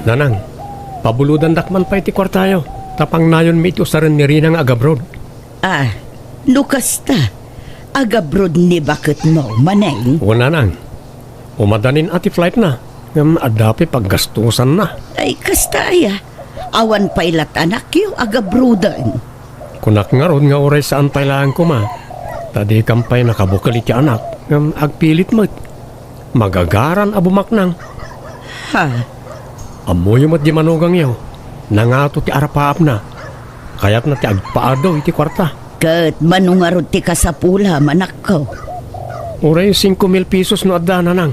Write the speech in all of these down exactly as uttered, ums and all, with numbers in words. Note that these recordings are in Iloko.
Nanang, pabulodandak man pay ti kuartayo, ta pangnayonmi iti usaren ni Rina nga agabroad. Ah, no kasta, agabroad ni baketmo, Maneng? Wen, Nanang. Umadanin a ti flightna, ngem adda pay paggastusanna. Ay, kasta aya. Awan pay lat anakyo agabroaden. Kunak ngarud nga uray saan pay laeng koma, ta dikan pay nakabukel iti anak, ngem agpilit met. Magagaran a bumaknang. Ha? Ammoyo met di manugangyo, nangato ti arapaapna. Kayatna ti agpaadu iti kuarta. Ket mano ngarud ti kasapulam, anakko? Uray singko mil pesos no adda, Nanang.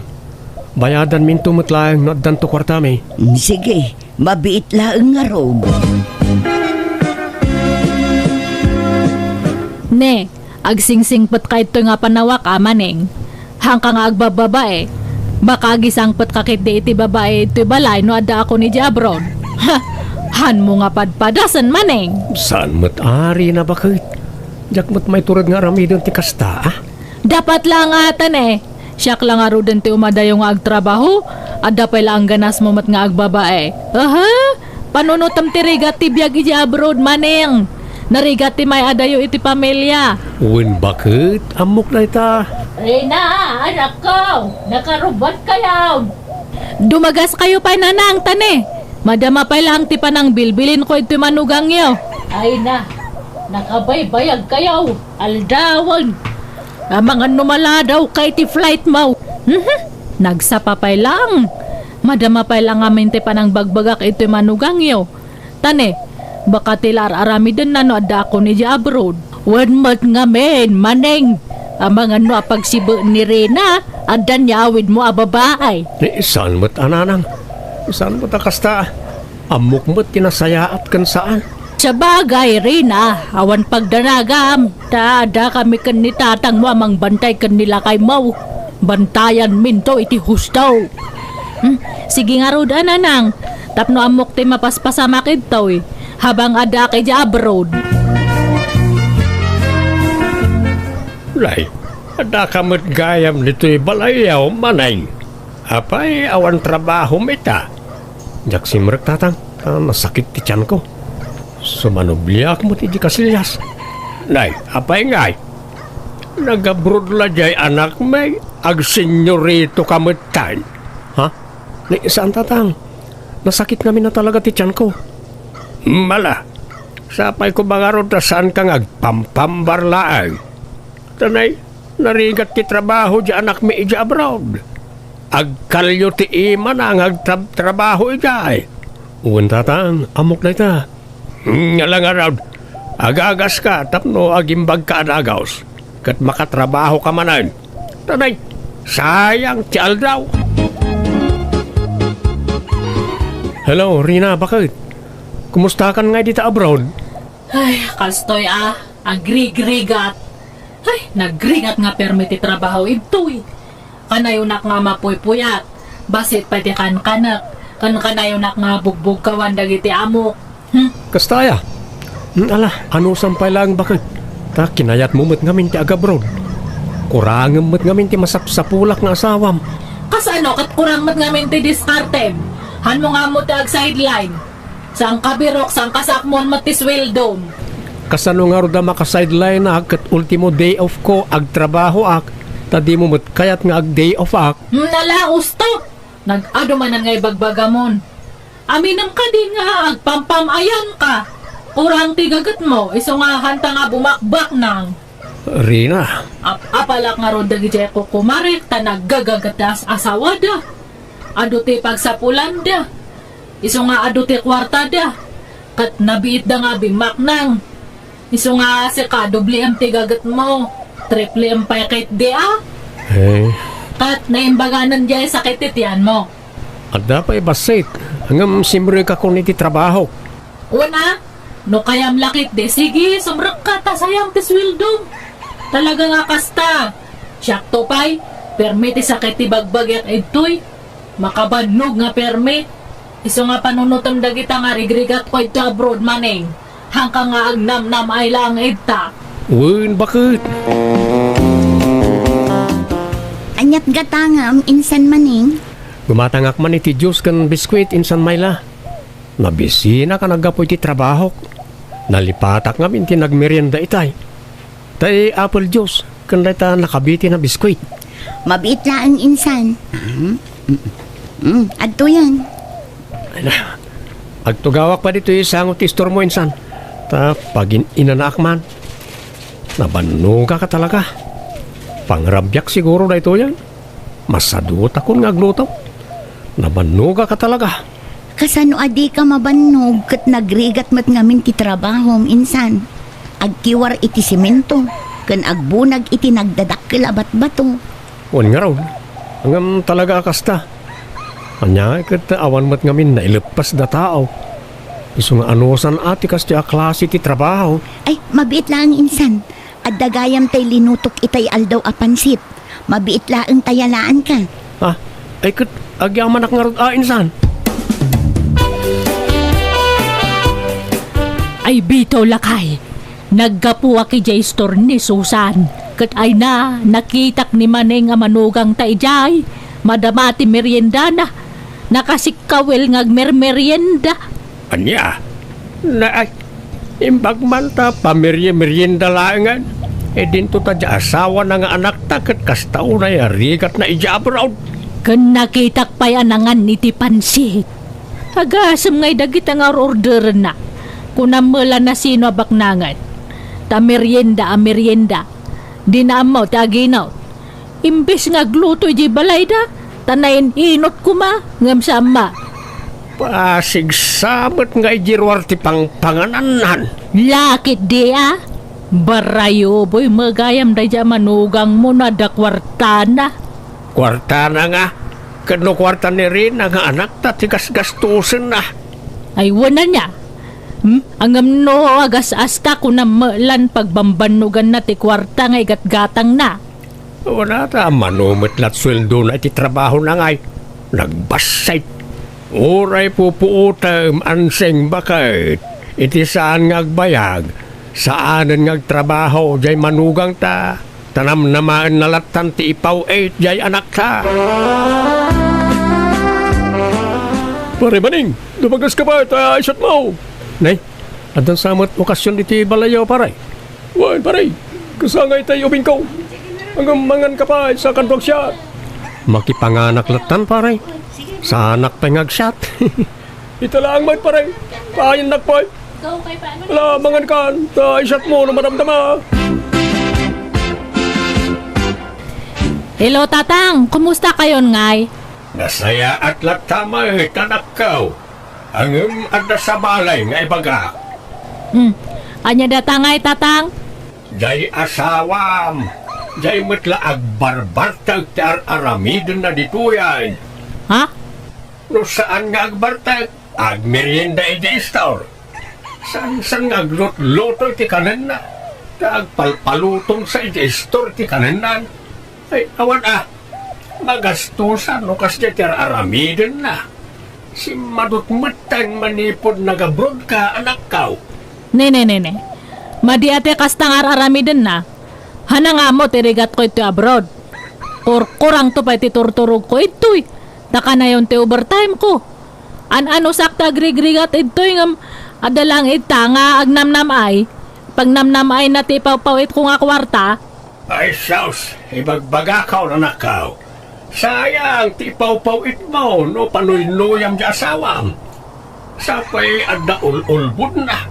Bayadanminto met laeng no addanto kuartami. Mm, sige, mabiit laeng ngarud. Ne, agsingsingpetka idtoy nga panawak a, Maneng. Haanka nga agbababae. Baka agisangpetka ketdi iti babae idtoy balay no addaakon idiay abroad. Ha! Hanmo nga padpadasen, Maneng. Saan met a, Rina, baket? Diak met maitured nga aramiden ti kasta, a? Dapat la nga atan, e. Siak la ngaruden ti umadayo nga agtrabaho, adda pay laeng ganasmo met nga agbabae. Aha! Panunotem ti rigat ti biag idiay abroad, Maneng. Narigat ti may-adayo iti pamilia. Wen, baket, ammok dayta. Rina, anakko, nakarubat kayo. Dumagas kayo pay, Nanang, ta ne. Madama pay laeng ti panangbilbilinko idtoy manugangyo. Ay na, nakabaybayag kayo, aldawen. Amangan no maladawka iti flightmo. Mhm. Nagsapa pay laeng. Madama pay laeng ngamin ti panangbagbagak iti manugangyo. Ta ne, baka ti la ar-aramidenna no addaakon idiay abroad. Wen met ngamin, Maneng. Amangan no apagsibe ni Rina, adda ni awidmo a babae. Ni saan met a, Nanang? Saan met a kasta? Ammok met ti nasayaat ken saan. Sabagay, Rina, awan pagdanagam, ta adda kami ken ni tatangmo a mangbantay ken ni lakaymo. Bantayanminto iti husto. Hmm, sige ngarud a, Nanang, tapno ammok ti mapaspasamak idtoy, habang addaak idiay abroad. Nay, addaka met gayam ditoy balayyo, Maneng. Apay, awan trabahom ita? Diak simrek, Tatang, ta nasakit ti tianko. Sumanubliak met iti kasillas. Nay, apay ngay? Nagabroad la diay anakmi, agsenyorito ka metten. Ha? Nay, saan, Tatang? Nasakit ngamin a talaga ti tianko. Mala, sapay ko ba ngarud ta saanka nga agpampambar laeng? Ta nay, narigat ti trabaho diay anakmi idiay abroad. Agkalyo ti imana nga agtrab-, trabaho idiay. Wen, Tatang, ammok dayta. Hmm, ala ngarud, agagaska tapno agimbagka a dagus, ket makatrabahoka manen. Ta nay, sayang ti aldaw. Hello, Rina, baket? Kumustakan ngay dita abroad? Ay, kastoy a, agrigrigat. Ay, nagrigat nga permi ti trabaho idtoy. Kanayonak nga mapuypuyat, bassit pay ti kankanek, ken kanayonak nga bugbugkawan dagiti amok. Hmm? Kasta aya? Hmm, ala, anusam pay laeng baket, ta kinayatmo met ngamin ti agabroad. Kurangem met ngamin ti masapsapulak nga asawam. Kasano ket kurang met ngamin ti diskartem? Hanmo nga ammo ti agsideline. Saan ka birok, saan ka sakmon met ti sweldom? Kasano ngarud a makasideline-ak ket ultimo day off ko, agtrabahoak, ta dimo met kayat nga ag-day off-ak? Hmm, nala, usto! Nag-adu manen nga ibagbagamon. Aminem kadi nga agpampam-ayanka. Kurang ti gagetmo, isu nga haanta nga bumakbaknang. Rina. Ap-, apalak ngarud dagiti kukumarek ta naggagagetas asawada. Adu ti pagsapulanda. Isu nga adu ti kuartada. Ket nabiitda nga bimmaknang. Isu nga sika, dobliem ti gagetmo. Tripliem pay ketdi a. Eh. Ket naimbaganen diay sakit ti tianmo. Adda pay bassit, ngem simrekakon iti trabaho. Wen a, no kayam la ketdi, sige, sumrekka ta sayang ti sweldom. Talaga nga kasta. Siakto pay, permi ti sakit ti bagbagiak idtoy. Makabannog nga permi. Isu nga panunotem dagita nga rigrigatko idto abroad manen. Haanka nga agnamnam-ay laeng ita. Wen, baket. Aniat gatangem, insan manen? Gumatangak man iti juice ken biskuit insan Myla. Nabisinak a naggapu iti trabahok. Nalipatak ngamin ti nagmerienda itay. Tay apple juice ken dayta nakabitin a biskuit. Mabiit laeng insan. Mm, mm, mm. Adtoyan. Ay na, agtugawak pay ditoy sango ti istormo insan. Ta pagin-inanaak man. Nabannogak a talaga. Pangrabiak siguro daytoyen. Masadutakon nga agluto. Nabannogak a talaga. Kasano a dika mabannog ket nagrigat met ngamin ti trabahom insan? Agkiwar iti semento ken agbunag iti nagdadakkel a batbato. Wen ngarud, ngem talaga a kasta. Ania ket awan met ngamin naileppasda tao. Isu nga anusan a ti kastoy a klase ti trabaho. Ay, mabiit laeng insan. Adda gayam tay linutok itay aldaw a pansit. Mabiit laeng ta yalaanka. Ah, ay ket agyamanak ngarud a insan. Ay bitaw lakay, naggapuak idiay istor ni Susan, ket ay na, nakitak ni Maneng a manugangta idiay, madama ti meriendana, nakasikkawel nga agmermerienda. Ania? Na, ay, imbag man ta pamerye-merienda laengen. E dinto ta di asawana nga anakta ket kasta unay a rigatna idiay abroad. Ken nakitak pay a nangan iti pansit. Agasem ngay dagita nga or-orderenna. Kunam met la no sino a baknangen. Ta merienda a merienda. Dina ammo ti aginot. Imbes nga agluto idiay balayda, ta nain-inot koma, ngem saan met. Pasigsa met nga idi ruar ti pangpanganannan. Lakit di a? Barayo, boy, met gayam daydiay a manugangmo no adda kuartana. Kuartana nga? Ket no kuarta ni Rina nga anakta ti gasgastosenna? Ay, wen ania. Hmm? Ngem no agas-asta, kunam met la no pagbambannoganna ti kuarta nga igatgatangna. Wen a ta, mano met la ti sueldona iti trabahona ngay? Nagbassit. Uray pupuotem, ansing baket, iti saan nga agbayag, saanen nga agtrabaho diay manugangta, ta namnamaenna lattan ti ipaw-it diay anakta. Pare Maneng, dumagas ka pay ta isyatmo. Nay, addan sa met okasion iti balayyo, pare. Wen, pare, kasta ngay tay ubingko. Ngem mangan ka pay sa kanto agsiat. Makipanganak lattan, pare. Saanak pay nga agsiat. Ita laeng met, pare. Payennak pay. Ala, mangan kan, ta isyatmo no madamdama. Hello, Tatang. Kumusta kayon ngay? Nasayaat latta met, anakko. Ngem adda sa balay nga ibagak. Hmm. Ania dayta ngay, Tatang? Diay asawam, diay met la agbarbartek ti ar-aramidenna ditoyen. Ha? No saan nga agbartek, agmerienda idiay istor. Saan-saan nga aglutluto iti kanenna, ta agpalpalutongsa idiay istor iti kanenna. Ay, awan a, magastosan no kasdiay ti ar-aramidenna. Simmadut metten manipud nag-abroad ka, anakko. Ne, ne, ne, ne. Madi a ti kasta nga ar-aramidenna. Hanang ammo ti rigatko iti abroad. Kurkurangto pay ti turturogko idtoy. Ta kanayon ti overtime ko. An-anusak ti agrigrigat idtoy ngem adda laeng ita nga agnamnam-ay. Pagnamnam-ayna ti ipawpaw-itko nga kuarta. Ay sus, ibagbagakon, anakko. Sayang ti ipawpaw-itmo no panuynuyam ti asawam. Sapay adda ul-ulbodna.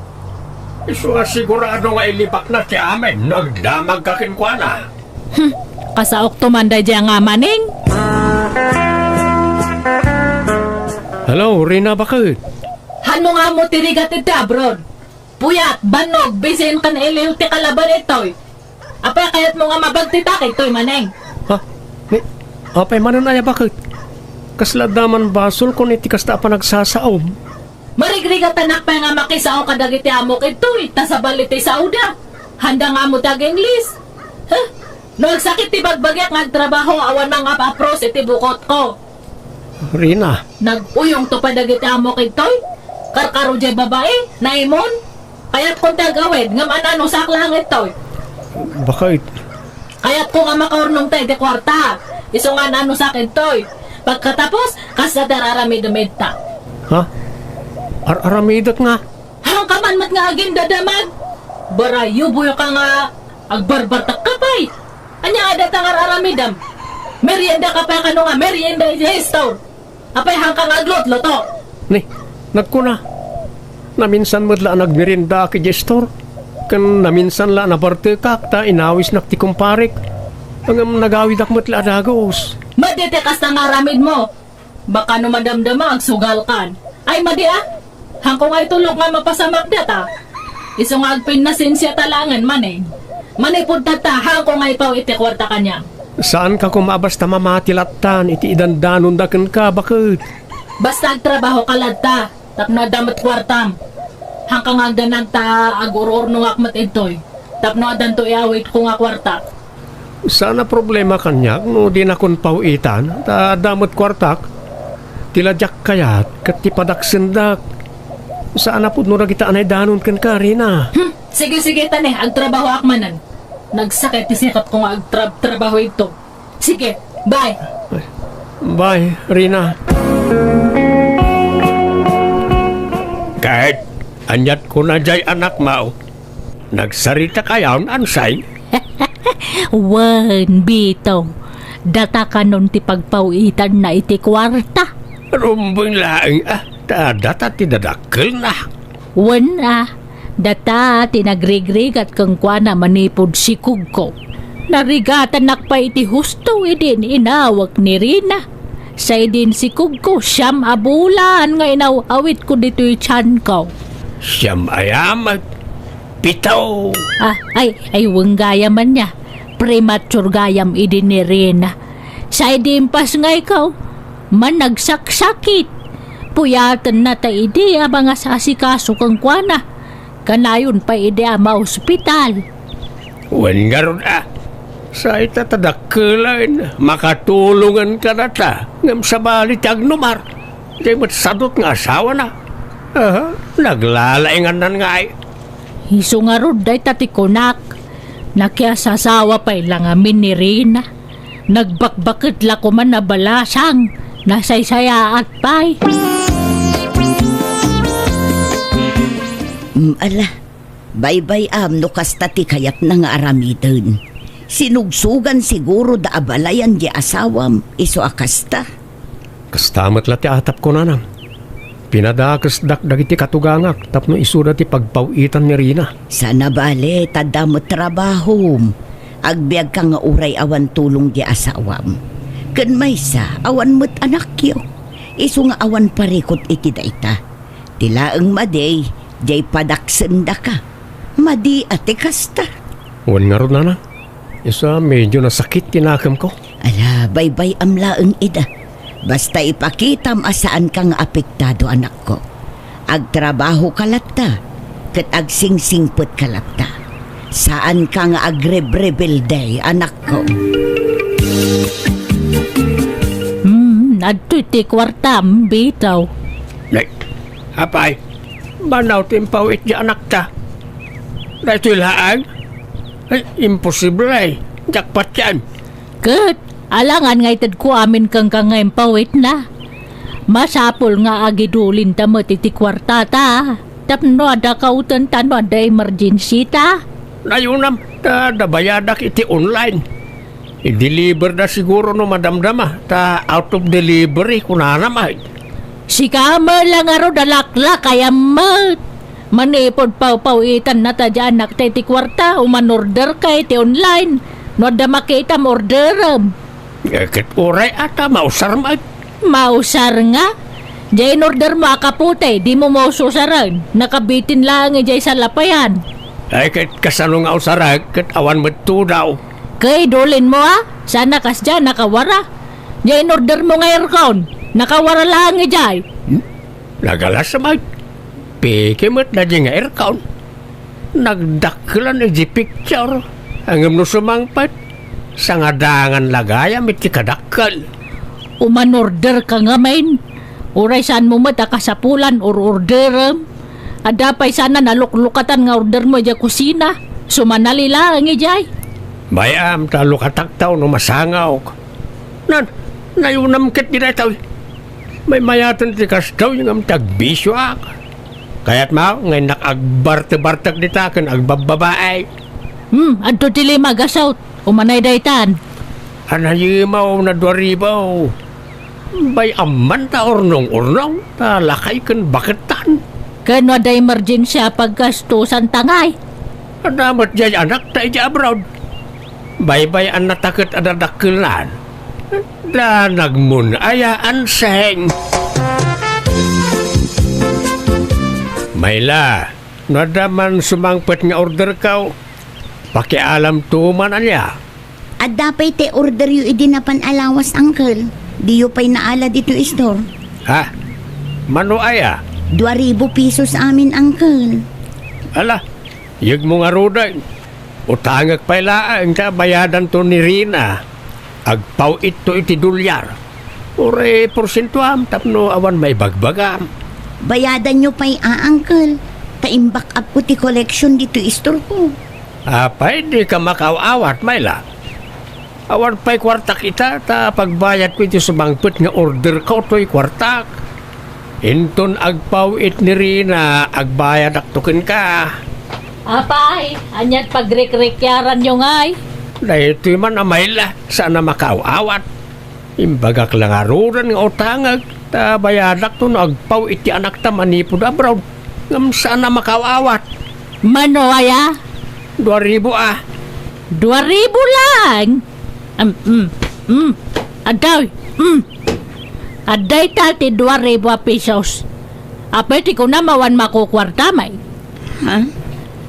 Isu a sigurado nga ilibakna ti amin no agdamagka kenkuana. Hmm, kasaokto man daydiay a Maneng. Hello, Rina, baket? Hanno nga ammo ti rigat iti abroad? Puyat, bannog, bisin ken iliw ti kalaban itoy. Apay kayatmo nga mabagtitak itoy, Maneng? Ha? Ni, apay manen aya, baket? Kasla adda man basolko iti kasta a panagsasaom. Marigrigatanak pay nga makisao kadagiti amok itoy, ta sabali ti saoda. Handa nga ammo ti ag-Ingles. Huh? No agsakit ti bagbagiak nga agtrabaho, awan mangap-apros iti bukotko. Rina. Nag-uyongto pay dagiti amok idtoy? Karkaro diay babai, naimon? Kayatkon ti ag-awid, ngem an-anusak laeng idtoy. Baket? Kayatko nga makaurnongta iti kuarta. Isu nga an-anusak idtoy. Pagkatapos, kasta ti ar-aramidem ita. Ha? Ar-aramidek nga? Haanka man met nga agindadamag? Barayuboyka nga agbarbartakka pay. Ania nga dayta nga ar-aramidem? Meriendaka pay kano nga merienda iti store? Apay haanka nga aglutluto? Ni, nagkuna, naminsan met la a nagmeriendaak idiay store. Ken naminsan la a nabartekak ta inawisnak ti kumparek. Ngem nagawidak met la a dagus. Madi ti kasta nga aramidmo. Baka no madamdama, agsugalkan. Ay, madi a. Haanko nga itulok nga mapasamak data. Isu nga agpinnasensia ta laengen manen. Manipud tatta, haanko nga ipaw iti kuarta kaniam. Saanka koma a basta mamati lattan iti idandanonda kenka, baket? Basta agtrabahoka latta, tapno adda met kuartam. Haanka nga agdanag ta agur-urnongak met idtoy, tapno addanto iawidko nga kuartak. Saan a problema kaniak no dinakon paw-itan, ta adda met kuartak. Ti la diak kayat ket ti padaksendak. Saan a pudno dagita a naidanon kenka, Rina. Hmm, sige, sige, ta ne, agtrabahoak manen. Nagsakit ti sikapko nga agtrab-, trabaho idto. Sige, bye. Bye, Rina. Ket, aniat kuna jay anakmo? Nagsarita kayon, Ansay? Wen, Bito. Data kanon ti pagpaw-itanna iti kuarta. Rumbeng laeng, ah, ta data ti dadakkelna. Wen a, data ti nagrigrigat kenkuana manipud sikugko. Narigatanak pay iti husto idin inawek ni Rina. Sa idin sikugko, siam a bulan nga inaw-awitko ditoy tianko. Siam aya met? Pito! Ah, ay, ay, wen gayam ania. Premature gayam idi ni Rina. Sa idi impasngayko, managsaksakit. Puyatenna ta idi a mangas-asikaso kenkuana. Kanayon pay idi a maospital. Wen ngarud a, sa ita ta dakkelen, makatulongen kadata, ngem sabali ti agnumar. Diay met sadut nga asawana. Aha, naglalaingannan ngay. Isu ngarud dayta ti kunak, nakiasasawa pay la ngamin ni Rina. Nagbakbaket la koman a balasang, nasaysayaat pay. Mm, ala, baybay-am no kasta ti kayatna nga aramiden. Sinugsogan siguro da abalayan di asawam, isu a kasta. Kasta met la ti atapko, nanang. Pinadakesdak dagiti katugangak tapno isuda ti pagpaw-itan ni Rina. Saan a bale, ta adda met trabahom. Agbiagka nga uray awan tulong di asawam. Ken maysa, awan met anakyo. Isu nga awan parikut iti dayta. Ti laeng madi, diay padaksendaka. Madi a ti kasta. Wen ngarud, nanang. Isu a medio nasakit ti nakemko. Ala, baybay-am laeng ida. Basta ipakitam a saanka nga apektado, anakko. Agtrabahoka latta, ket agsingsingpetka latta. Saanka nga agrebrebelde, anakko. Hmm, adtoy ti kuartam, Bito. Nay, apay, banaw ti impaw-it di anakta. Daytoy laeng? Ay, imposible. Jackpot yan. Ket, alangan nga itedko amin kenka nga impaw-itna. Masapul nga agidulinta met iti kuartata. Tapno adda kautenta no adda emergency ta. Nayunam, ta adda bayadak iti online. I-deliver da siguro no madamdama, ta out of delivery, kunana met. Sika met la ngarud a laklakayam met. Manipud pawpaw-itanna ta diay anakta iti kuarta, umanorderka iti online. No adda makitam, orderem. Eh, ket uray a ta mausar met. Mausar nga? Diay inordermo a kapote, dimo maususaren. Nakabitin laeng idiay salapayan. Ay, ket kasano nga usarek, ket awan met tudaw. Ket idulinmo a, saan a kasdiay a nakawara. Diay inordermo nga aircon, nakawara laeng idiay. Hmm? Nagalas met. Peke met daydiay nga aircon. Nagdakkelan idiay picture. Ngem no sumangpet, sangadangan la gayam iti kadakkel. Umanorderka ngamin. Uray saanmo met a kasapulan or orderem. Adda pay saan a naluklukatan nga ordermo idiay kusina. Sumanali laeng idiay. Bay-am ta lukatakto no masangawk. Nan, Nayunam ket daytoy. Maymayaten ti kastoy ngem ti agbisioak. Kayatmo nga innak agbartebartek dita ken agbabbabae. Hmm, adto ti lima a gasut. Umanay daytan. Anayimaw na dua ribu. Bay, amman ta urnong-urnong, ta lakay ken bakettan. Ken no adda emergency a paggastusan ta ngay? Adda met diay anakta idiay abroad. Baybay-annata ket adda dakkelnan. Da nagmun-aya, Anseng. Mayla, no adda man sumangpet nga orderko, pakialamto man ania. Adda pay ti orderyo idi napan a lawas, Uncle. Diyo pay naala ditoy store. Ha? Mano aya? Dua ribu pesos amin, Uncle. Ala, yegmo ngaruden. Utangek pay laeng ta bayadanto ni Rina. Agpaw-itto iti dolyar. Uray porsientoam tapno awan maibagbagam. Bayadanyo pay a, Uncle. Ta imback-upko ti collection ditoy istorko. Apay, dika makaaw-awat, Mayla? Awan pay kuartak ita, ta pagbayadko iti sumangpet nga orderko toy kuartak. Inton agpaw-it ni Rina, agbayadakto kenka. Apay, aniat pagrikrikyaranyo ngay? Daytoy man a Mayla, saan a makaaw-awat. Imbagak la ngaruden nga utangek, ta bayadakto no agpaw-it ti anakta manipud abroad. Ngem saan a makaaw-awat. Mano aya? Dua ribu a. Dua ribu lang? Um, um, um. Adtoy, um. Adda ita ti dua ribu a pesos. Apay ti kunam awan makukuartam ay? Ha?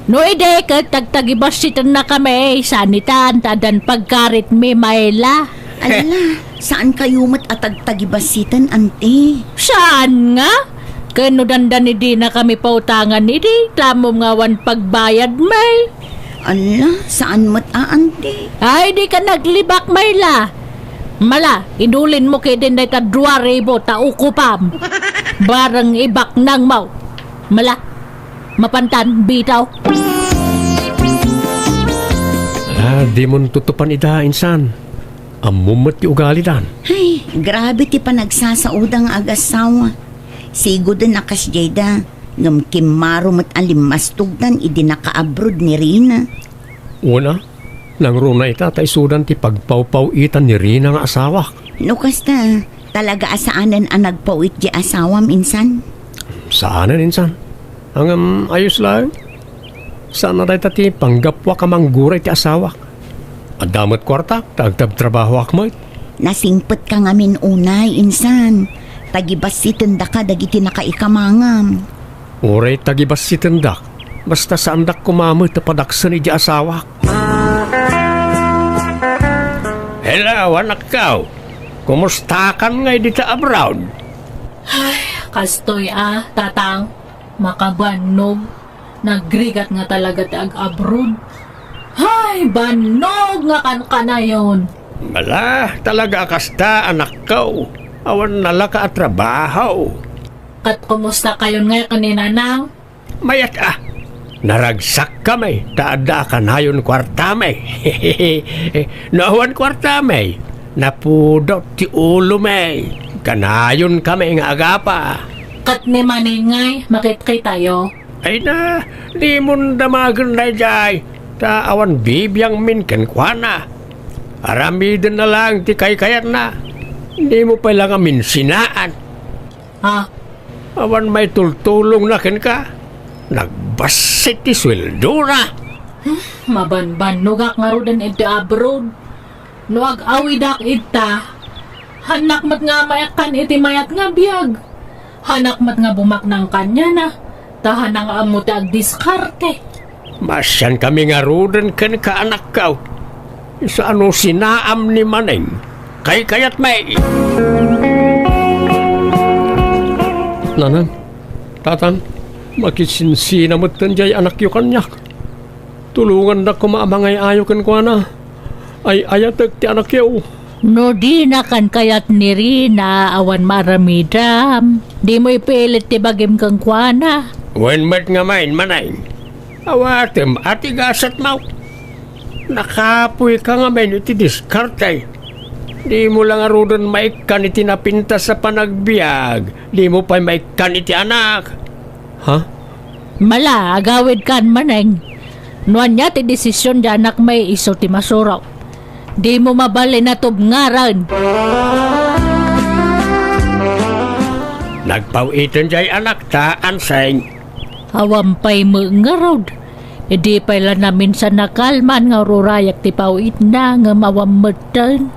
No idi ket tagtagibassitennakami, saan itan ta addan pagkaritmi, Mayla. Ala, saan kayo met a tagtagibassiten, anti? Saan nga? Ken no dandani dinakami pautangan idi, tamom nga awan pagbayadmi. Ala, saan met a, anti? Ay, dika naglibak, Mayla. Mala, inulinmo ketdin dayta dua ribu ta ukupam. Bareng ibaknangmo. Mala, mapantan, bitaw. Ah, dimon tutupan ida, insan. Ammom met ti ugalidan. Ay, grabe ti panagsasaoda nga agassawa. Sigoden a kasdiayda, ngem kimmaro met a limmastogdan idi nakaabroad ni Rina. Wen a, nangruna ita ta isudan ti pagpawpaw-itan ni Rina nga asawak. No kasta, talaga a saanen a nagpaw-it ti asawam, insan? Saanen, insan. Ngem ayos laeng. Saan a dayta ti panggapuak a manggura iti asawak. Adda met kuartak ta agtabtrabahoak met. Nasingpetka ngamin unay, insan. Tagibassitendaka dagiti nakaikamangam. Uray tagibassitendak, basta saandak koma met a padaksen idiay asawak. Hello, anakko. Kumustakan ngay dita abroad? Ay, kastoy a, Tatang. Makabannog. Nagrigat nga talaga ti ag-abroad. Ay, bannog nga kankanayon. Ala, talaga a kasta, anakko. Awan nalaka a trabaho. Ket kumusta kayon ngay ken ni Nanang? Mayat a. Naragsakkami ta adda a kanayon kuartami. No awan kuartami, napudot ti ulomi. Kanayonkami nga agapa. Ket ni Maneng ngay, makitkitayo? Ay na, dimon damagen daydiay, ta awan bibiangmin kenkuana. Aramidenna laeng ti kaykayatna. Dimo pay la ngamin sinaan. Ha? Awan maitultulongna kenka. Nagbassit ti sueldona. Hmm, mabanbannogak ngaruden iti abroad. No ag-awidak ita, hanak met nga maekkan iti mayat nga biag. Hanak met nga bumaknang kaniana, ta hanak nga ammo ti agdiskarte. Maasiankami ngaruden kenka, anakko. Isu a no sinaam ni Maneng, kaykayatmi. Nanang, Tatang, makisinsina metten diay anakyo kaniak. Tulongandak koma a mangay-ayo kenkuana. Ay-ayatek ti anakyo. No dina kankayat ni Rina, awan maaramidam. Dimo ipilit ti bagim kenkuana. Wen met ngamin, Maneng. Awatem a ti gasatmo. Nakapoyka ngamin iti diskarte. Dimo la ngaruden maikkan iti napintas a panagbiag. Dimo pay maikkan iti anak. Ha? Mala, agawidkan, Maneng. No ania ti desisyon ti anakmi, isu ti masurok. Dimo mabalin a tubngaran. Nagpaw-iten jay anakta, Anseng. Awan pay met ngarud. Idi pay la naminsan a kalman nga ururayak ti paw-itna, ngem awan metten.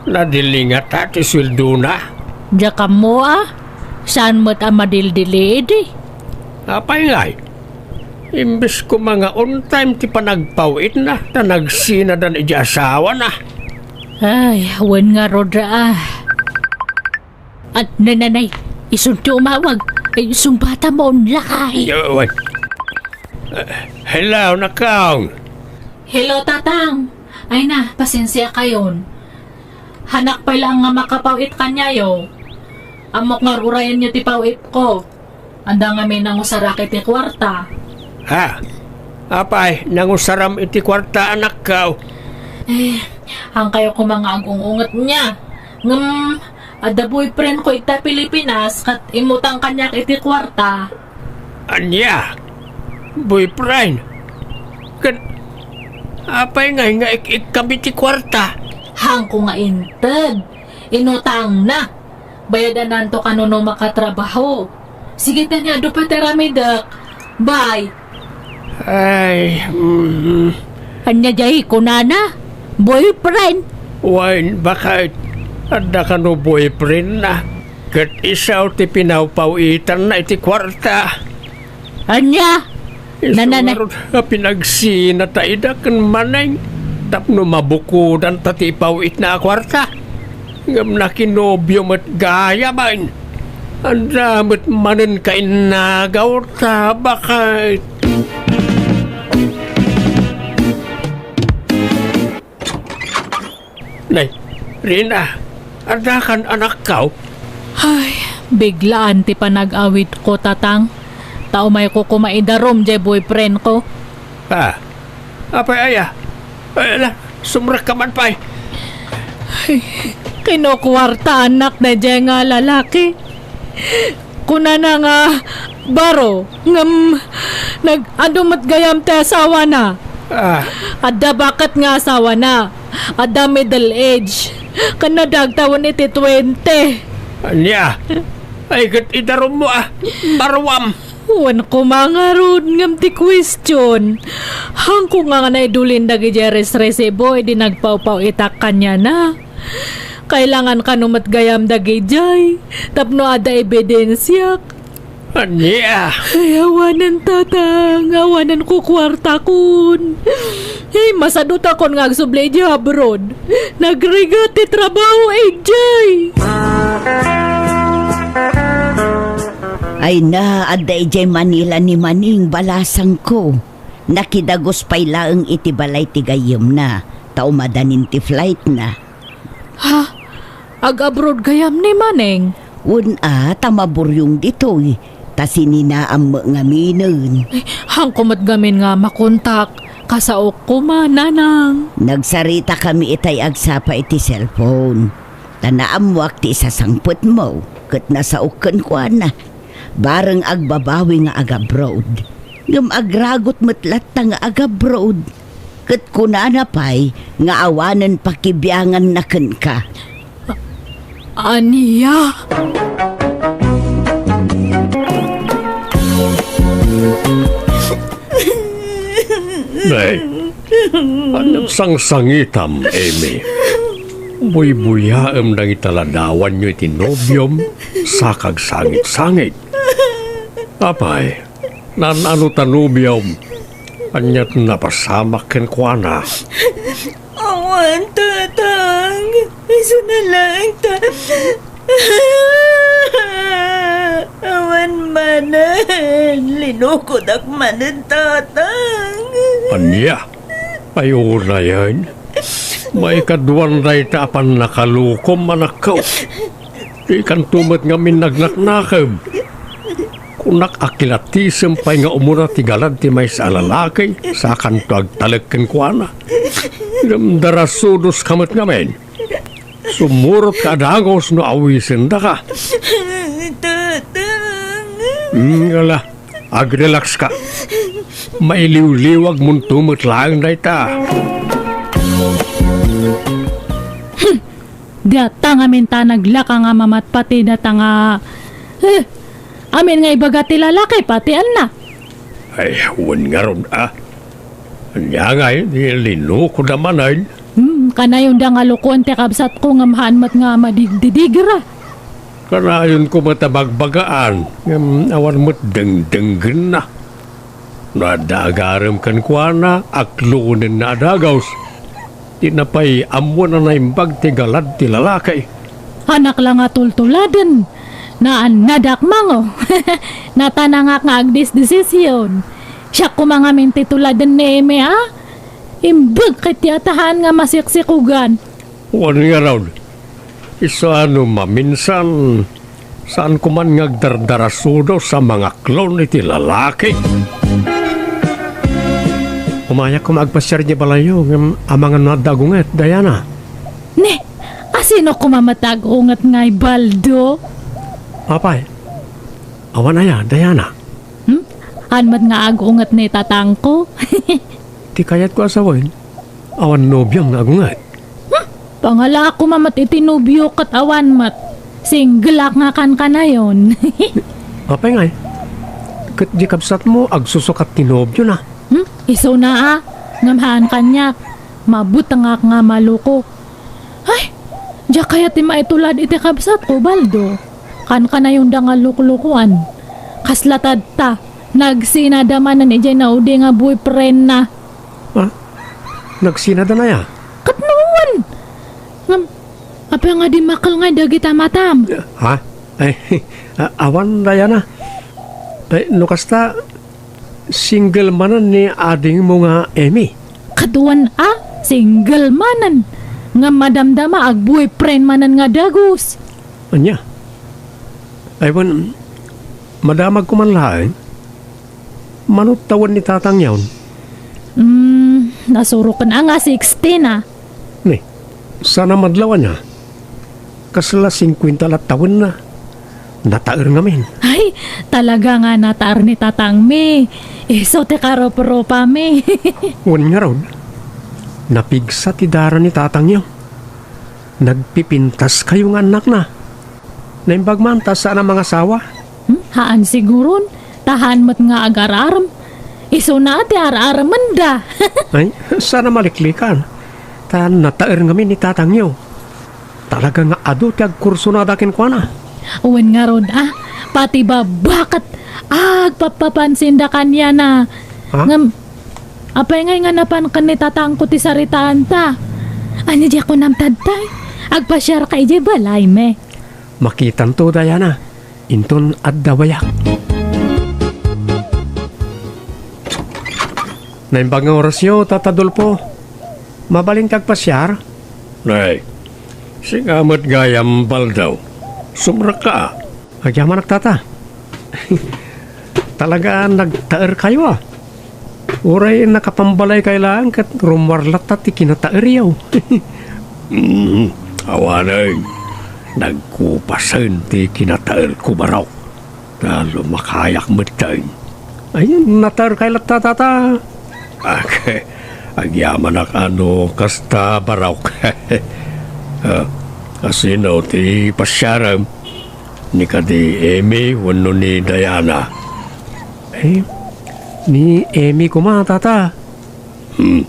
Nadilingata ti sueldona. Diak ammo a, saan met a madildili idi? Apay ngay? Imbes koma nga on time ti panagpaw-itna, ta nagsinadan idi asawana. Ay, wen ngarud a. At nananay, isun ti umawag. Ay, sungbatam on, lakay. Yo, wen. Eh, hello, Nakong. Hello, Tatang. Ay na, pasensia kayon. Hanak pay laeng nga makapaw-it kaniayo. Ammok nga urayenyo ti paw-itko. Adda ngamin nangusarak iti kuarta. Ha? Apay, nangusaram iti kuarta, anakko? Eh, haankayo koma nga agung-unget nia. Ngem, adda boyfriendko ita Pilipinas, ket immutang kaniak iti kuarta. Ania? Boyfriend? Ket apay ngay nga ik-ikkam iti kuarta? Haanko nga inted. Inutangna. Bayadananto kano no makatrabaho. Sige, tani, adu pay ti aramidek. Bye. Ay, mm. Ania jay kunana? Boyfriend? Wen, baket, adda kano boyfriendna. Ket isu ti pinaw-paw-itanna iti kuarta. Ania? Isu ngarud a pinagsinata ida ken Maneng tapno mabukodanta ti ipaw-itna a kuarta. Ngem nakinobio met gayamen. Adda met manen kainnagawta, baket. Nay, Rina, addakan, anakko? Ay, biglaan ti panag-awidko, Tatang. Ta umayko koma idarum jay boyfriendko. Ah, apay aya? Ay, ala, sumrekka man pay. Ay, kinukuartaanak dayjay nga lalaki. Kunana nga baro, ngem nag-adu met gayam ti asawana. Ah. Adda baket nga asawana. Adda middle age. Ken nadagtawen iti twenty. Ania? Ay, ket idarummo, ah. Baruam. Wen koma ngarud ngem ti question. Haanko nga naidulin dagiti resresibo idi nagpawpaw-itak kaniana. Kailangan kano met gayam dagidiay tapno adda ebidensiak. Ania? Ay, awanen, Tatang, awanen kukuartakon. Ay, masadutakon nga agsubli idiay abroad. Nagrigat ti trabaho idiay. Ay na, adda idiay Manila ni Maneng, balasangko. Nakidagus pay laeng iti balay ti gayyemna, ta umadanin ti flightna. Ha? Ag-abroad gayam ni Maneng? Wen a, ta maburyong ditoy, ta sininaam met ngaminen. Ay, haanko met ngamin nga makontak. Kasaok koma, Nanang. Nagsaritakami itay agsapa iti cellphone. Ta naammoak ti isasangpetmo, ket nasaok kenkuana. Bareng agbabawi nga agabroad. Ngem agragot met latta nga agabroad. Ket kunana pay nga awanen pakibianganna kenka. Ania? Nay, ania ti sangsangitam, Amy? Buybuyaem dagiti ladawanyo iti nobiom, sa kagsangit-sangit. Apay, naan-ano ta nobiom? Ania ti napasamak kenkuana? Awan, Tatang. Isuna laeng ta. Awan manen. Linukodak manen, Tatang. Ania? Ay, unayen. Maikaduan dayta a pannakalukom, anakko. Dikanto met ngamin nagnaknakeb. Kunak a kilatisem pay nga umuna ti galad ti maysa a lalaki, sa kanto agtalek kenkuana. Ngem darasudoska met ngamin. Sumurot ka a dagus no awisendaka. Tatang. Hmm, ala, agrelax ka. Mailiwliwagmonto met laeng dayta. Data ngamin ta naglaka nga mamatpati data nga, eh, amin nga ibaga ti lalaki, pati anna. Ay, wen ngarud, a. Ania ngay, di linukoda manen? Hmm, kanayonda nga lukoen ti kabsatko ngem haan met nga madigdidigra. Kanayonko met a bagbagaan, ngem awan met dengdenggenna. No adda agarem kenkuana, aklonenna a dagus. Dina pay ammo a naimbag ti galad ti lalaki. Hanak la nga tultuladen. Naannadak mango. Natanangak nga agdisdesision. Siak koma ngamin ti tuladen ni Eme, a? Imbag ket ti atahan nga masiksikogan. Wen ngarud, isu a no maminsan, saan koman nga agdardarasudos a mangaklon iti lalaki. Umayak koma agpasiar idiay balayyo, ngem amangan no adda agunget, Diana. Ne, asino koma met ti agunget ngay, Baldo? Apay, awan aya, Diana? Hmm? Haan met nga agunget ni tatangko? Ti kayatko a sawen, awan nobiom nga agunget. Hmm? Pangalaak koma met iti nobio ket awan met. Single ak nga kankanayon. Apay ngay? Ket di kabsatmo agsusukat ti nobiona. Hmm? Isuna a, ngem haan kaniak. Mabutengak nga maluko. Ay, diak kayat ti maitulad iti kabsatko, Baldo. Kankanayonda nga luklukuan. Kasla tatta, nagsinada manen idiay naudi nga boyfriendna. Ah, nagsinada na ya? Ket no wen. Ngem, apay nga dimmakkel ngay dagita matam? Ha? Ay, a-, awan, Diana. Ay, no kasta, single manen ni adingmo nga Emmy. Ket wen a, single manen. Ngem madamdama, ag-boyfriend manen nga dagus. Ania? Ay, wen, madamagko man laeng. Mano tawen ni tatangyon? Hmm, nasuroken a nga sixteen a. Ni, saan a madlaw ania? Kasla singkuenta la tawenna. Nataer ngamin. Ay, talaga nga nataer ni tatangmi. Isu ti karuprupami. Wen ngarud, napigsa ti dara ni tatangyo. Nagpipintaskayo nga annakna. Naimbag man ta saan a mangasawa. Hmm, haan siguron, ta haan met nga agar-arem. Isuna ti ar-aremenda. Ay, saan a maliklikan. Ta nataer ngamin ni tatangyo. Talaga nga adu ti agkursunada kenkuana. Wen ngarud a, pati babba ket agpappapansinda kaniana. Ha? Ngem, apay ngay nga napan ken ni tatangko ti saritaanta? Ania diak kunam tattay? Agpasiarka idiay balaymi. Makitanto, Diana. Inton adda bayak. Naimbag nga orasyo, Tata Dolfo. Mabalinka agpasiar? Nay, sika met gayam, Baldo. Sumrekka. Agyamanak, Tata. Talaga nagtaerkayo a. Uray nakapambalaykayo laeng ket rummuar latta ti kinataeryo. Mm, awanen, nagkupasen ti kinataerko, Barok. Ta lumakayak metten. Ay, nataerkayo latta, Tata. Ag-, agyamanak a no kasta, Barok. Ah, asino ti pasiarem? Ni kadi Emmy wenno ni Diana? Eh, ni Emmy koma, Tata. Hmm.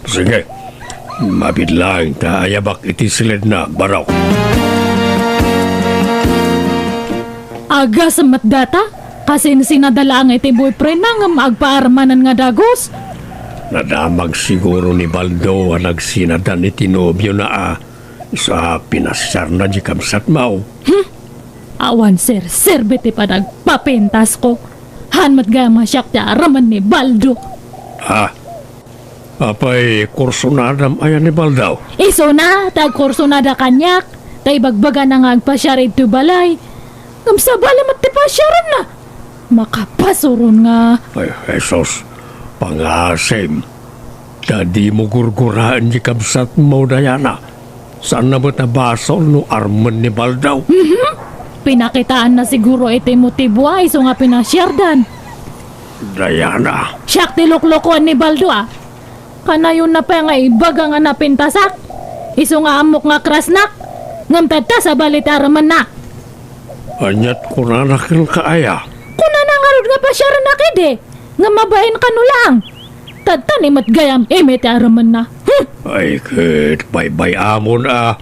Sige. Mabiit laeng ta ayabak iti siledna, Barok. Agasem met data? Kasinsinada laeng iti boyfriendna ngem agpaarmanen nga dagus? Nadamag siguro ni Baldo a nagsinadan iti nobiona a, isu a pinasiarna di kabsatmo. Hmm? Awan serserbi ti panagpapintasko. Haan met gayam a siak ti aramid ni Baldo. Ah, apay, kursunadam aya ni Baldo? Isuna ti agkursunada kaniak, ta ibagbagana nga agpasiar iti balay. Ngem sabali met ti pasiarenna. Makapasuron nga. Ay, Jesus, pangasim. Ta dimo gurguraen ti kabsatmo, Diana. Saanna met a basol no armen ni Baldo. Mhm. Pinakitaanna siguro iti motibo a isu nga pinasiardan. Diana. Siak ti luklukoen ni Baldo a. Kanayonna pay nga ibaga nga napintasak. Isu nga ammok nga krasnak. Ngem tatta sabali ti armenna. Aniat kunana kenka aya? Kunana ngarud nga pasiarennak idi. Ngem mabain kano laeng. Tatta ni met gayam, Eme ti armenna. Hmm! Ay, ket baybay-amon a.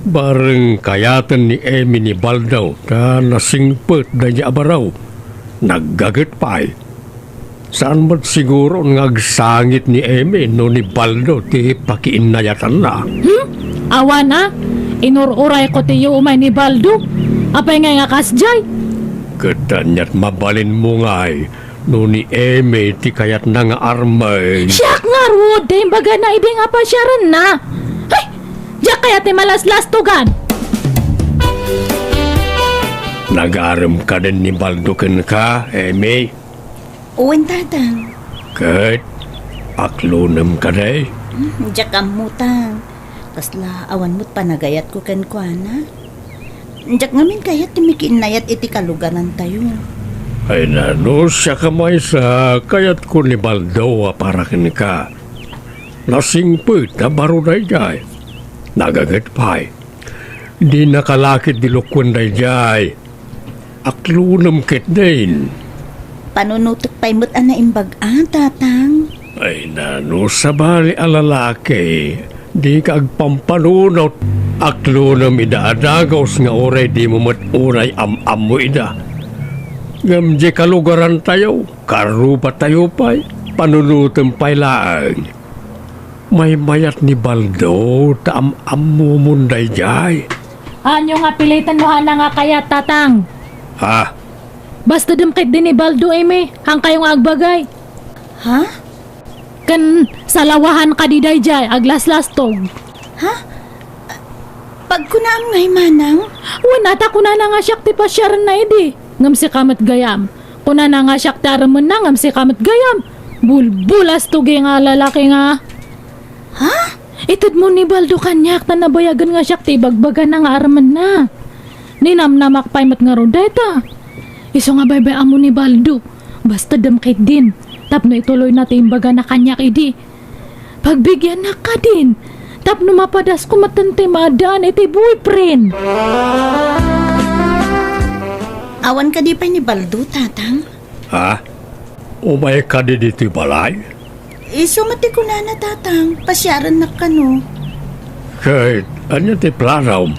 Bareng kayaten ni Eme ni Baldo ta nasingpet daydi a baro. Naggaget pay. Saan met siguro nga agsangit ni Eme no ni Baldo ti pakiinnayatanna. Hmm? Awan a, inur-urayko ti umay ni Baldo. Apay ngay nga kasdiay? Ket aniat mabalinmo ngay no ni Eme ti kayatna nga armen? Siak ngarud ti imbagana idi nga pasiarenna. Ay, diak kayat ti malaslastogan. Nagarem kadin ni Baldo kenka, Eme? Wen, Tatang. Ket aklonem kadi? Hmm, diak ammo, Tang. Kasla awan met panagayatko kenkuana. Diak ngamin kayat ti makiinnayat iti kalugarantayo. Ay, nano, siak a maysa, kayatko ni Baldo a para kenka. Nasingpet a baro daydiay. Nagaget pay. Dina kalakit di lukuen daydiay. Aklonem ketdin. Panunotek pay met a naimbag-a, Tatang. Ay, nano, sabali a lalaki, dika agpampanunot. Aklonem ida a dagus nga uray dimo met unay am-ammo ida. Ngem di kalugarantayo, karrupatayo pay, panunotem pay laeng. Maymayat ni Baldo ta am-ammomon daydiay. Anyo nga piliten no hana nga kayat, Tatang? Ha? Bastedem ketdi ni Baldo, Eme. Hankayo nga agbagay. Ha? Ken salawahan kadi daydiay, aglaslastog. Ha? Pagkunaam ngay, Manang? Wen, ta kunana nga siak ti pasiarenna idi. Ngem sika met gayam. Kunana nga siak ti armenna, ngem sika met gayam. Bulbulastogi nga lalaki nga. Ha? Itedmo ni Baldo kaniak ta nabayagen nga siak ti ibagbagana nga armenna. Ninamnamak pay met ngarud dayta. Isu nga baybay-ammo ni Baldo. Bastedem ketdin. Tapno ituloyna ti imbagana kaniak idi. Pagbigiannak kadin, tapno mapadasko metten ti maaddaan iti boyfriend. Awan kadi pay ni Baldo, Tatang? Ha? Umay kadi ditoy balay? Isu met ti kunana, Tatang, pasiarennak kano. Ket ania ti planom?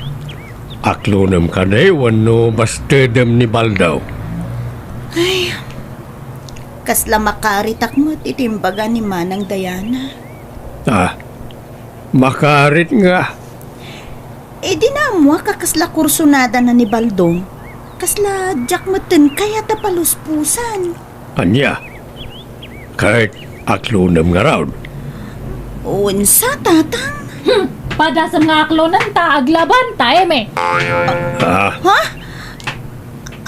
Aklonem kadi wenno bastedem ni Baldo? Ay, kasla makaritak met iti imbaga ni Manang Diana. Ah, makarit nga. Idi naammoak a kasla kursunadana ni Baldo, kasla diak metten kayat a paluspusan. Ania? Ket aklonem ngarud? Wen sa, Tatang. Hmm, padasem nga aklonen ta aglabanta, Eme. Ah, Ha?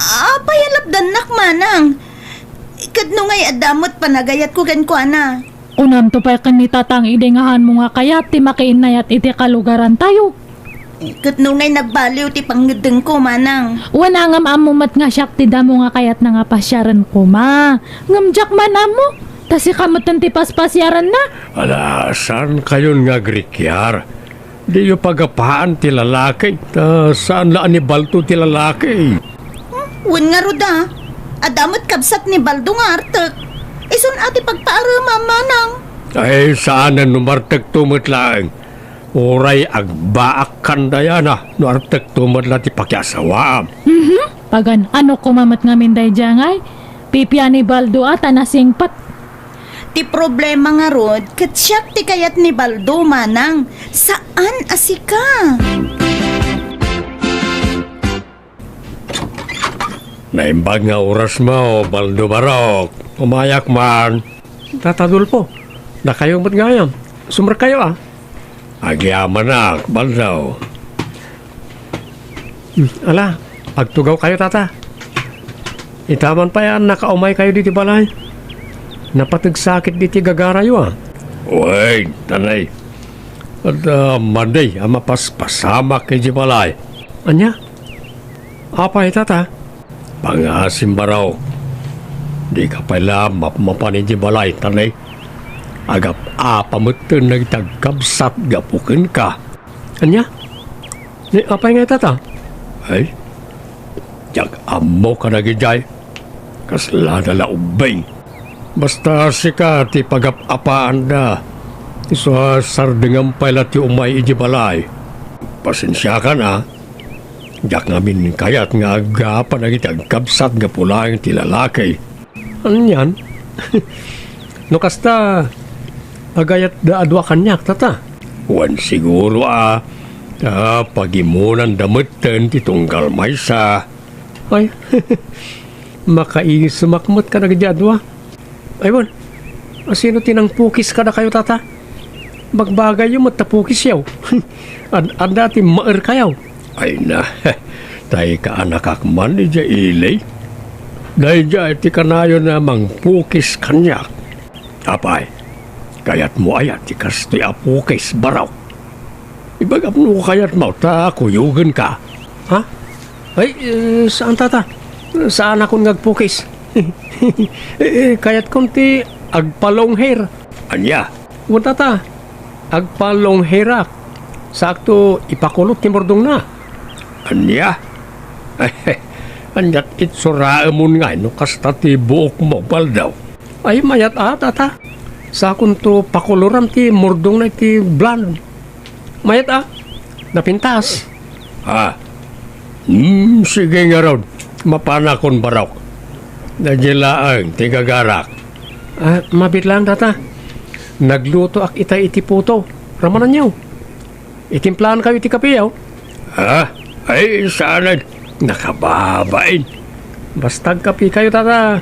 Apay a lapdannak, Manang? Ket no ngay adda met panagayatko kenkuana. Kunamto pay ken ni Tatang idi nga hanmo nga kayat ti makiinnayat iti kalugarantayo. Ket no ngay nagbaliw ti pangngeddengko, Manang? Wen, ngem ammo met nga siak ti damo nga kayatna nga pasiaren koma. Ngem diak man ammo, ta sika metten ti paspasiarenna. Ala, saankayon nga agrikiar? Diyo pagapaan ti lalaki, ta saan la a ni Baldo ti lalaki. Wen ngarud a, adda met kabsat ni Baldo nga artek. Isun a ti pagpaaremam, Manang. Ay, saanen no martekto met laeng. Uray agbaakkan dayana no artekto met la ti pakiasawaam. Mhm. Pagan-ano koma met ngamin daydiay ngay? Pipia ni Baldo a ta nasingpet. Ti problema ngarud, ket siak ti kayat ni Baldo, Manang. Saan a sika. Naimbag nga orasmo, Baldo Barok. Umayak man. Tata Adolfo, dakayo met gayam. Sumrekkayo a. Agyamanak, Baldo. Hmm, ala, agtugawkayo, Tata. Ita man pay a nakaumaykayo ditoy balay. Napategsakit ditoy gagarayo a. Wen, tanay. Adda madi a mapaspasamak idiay balay. Ania? Apay, tata? Pangasim, Barok. Dika pay la mapmapan idiay balay, ta ne, agap-apa metten dagiti agkabsat gapu kenka. Ania? Ni apay ngay, tata? Ay, diak ammo kadagidiay. Kaslada la ubbing. Basta sika ti pagap-apaanda. Isu a sardengam pay la ti umay idiay balay. Pasensiakan a. Diak ngamin kayat nga aggapan dagiti agkabsat gapu laeng ti lalaki. Anian? No kasta, agayatda a dua kaniak, tata? Wen siguro a, ta pagimonanda metten ti tunggal maysa. Ay, makaisumak met kadagidi a dua. Ay, wen, asino ti nangpukis kadakayo, tata? Bagbagayyo met ta pukisyo. Ad-, adda ti maerkayo. Ay na, tay kaanakak man idiay ili. Daydiay ti kanayon a mangpukis kaniak. Apay, kayatmo aya ti kastoy a pukis, Barok? Ibagam no kayatmo ta kuyogenka. Ha? Ay, eh, saan, tata? Saanakon nga agpukis. Eh, eh, kayatkon ti agpa-long hair. Ania? Wen, tata, agpa-long hairak. Saakto ipakulot ti murdongna. Ania? Aniat itsuraemon ngay no kasta ti buokmo, Baldo? Ay, mayat a, tata. Saakonto pakuloran ti murdongna iti blonde. Mayat a, napintas. Ah. Hmm, sige ngarud. Mapanakon, Barok. Daydiay laeng ti gagarak. Ah, mabiit laeng, tata. Naglutoak itay iti puto. Ramananyo. Itimplaankayo iti kapeyo. Ah, ay, saanen. Nakababain. Basta agkapekayo, tata.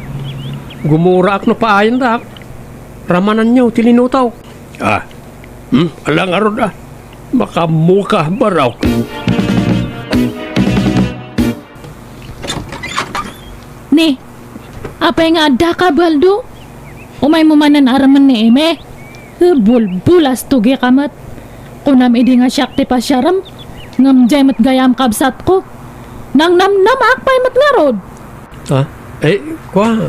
Gumuraak no paayandak. Ramananyo ti linutok. Ah, hmm, ala ngarud a. Makaammoka, Barok. Ni, apay nga addaka, Baldo? Umaymo manen a remen ni Eme? Bulbulas tugika met. Kunam idi nga siak ti pasiarem, ngem diay met gayam kabsatko. Nangnamnamaak pay met ngarud. Ah, eh, kua,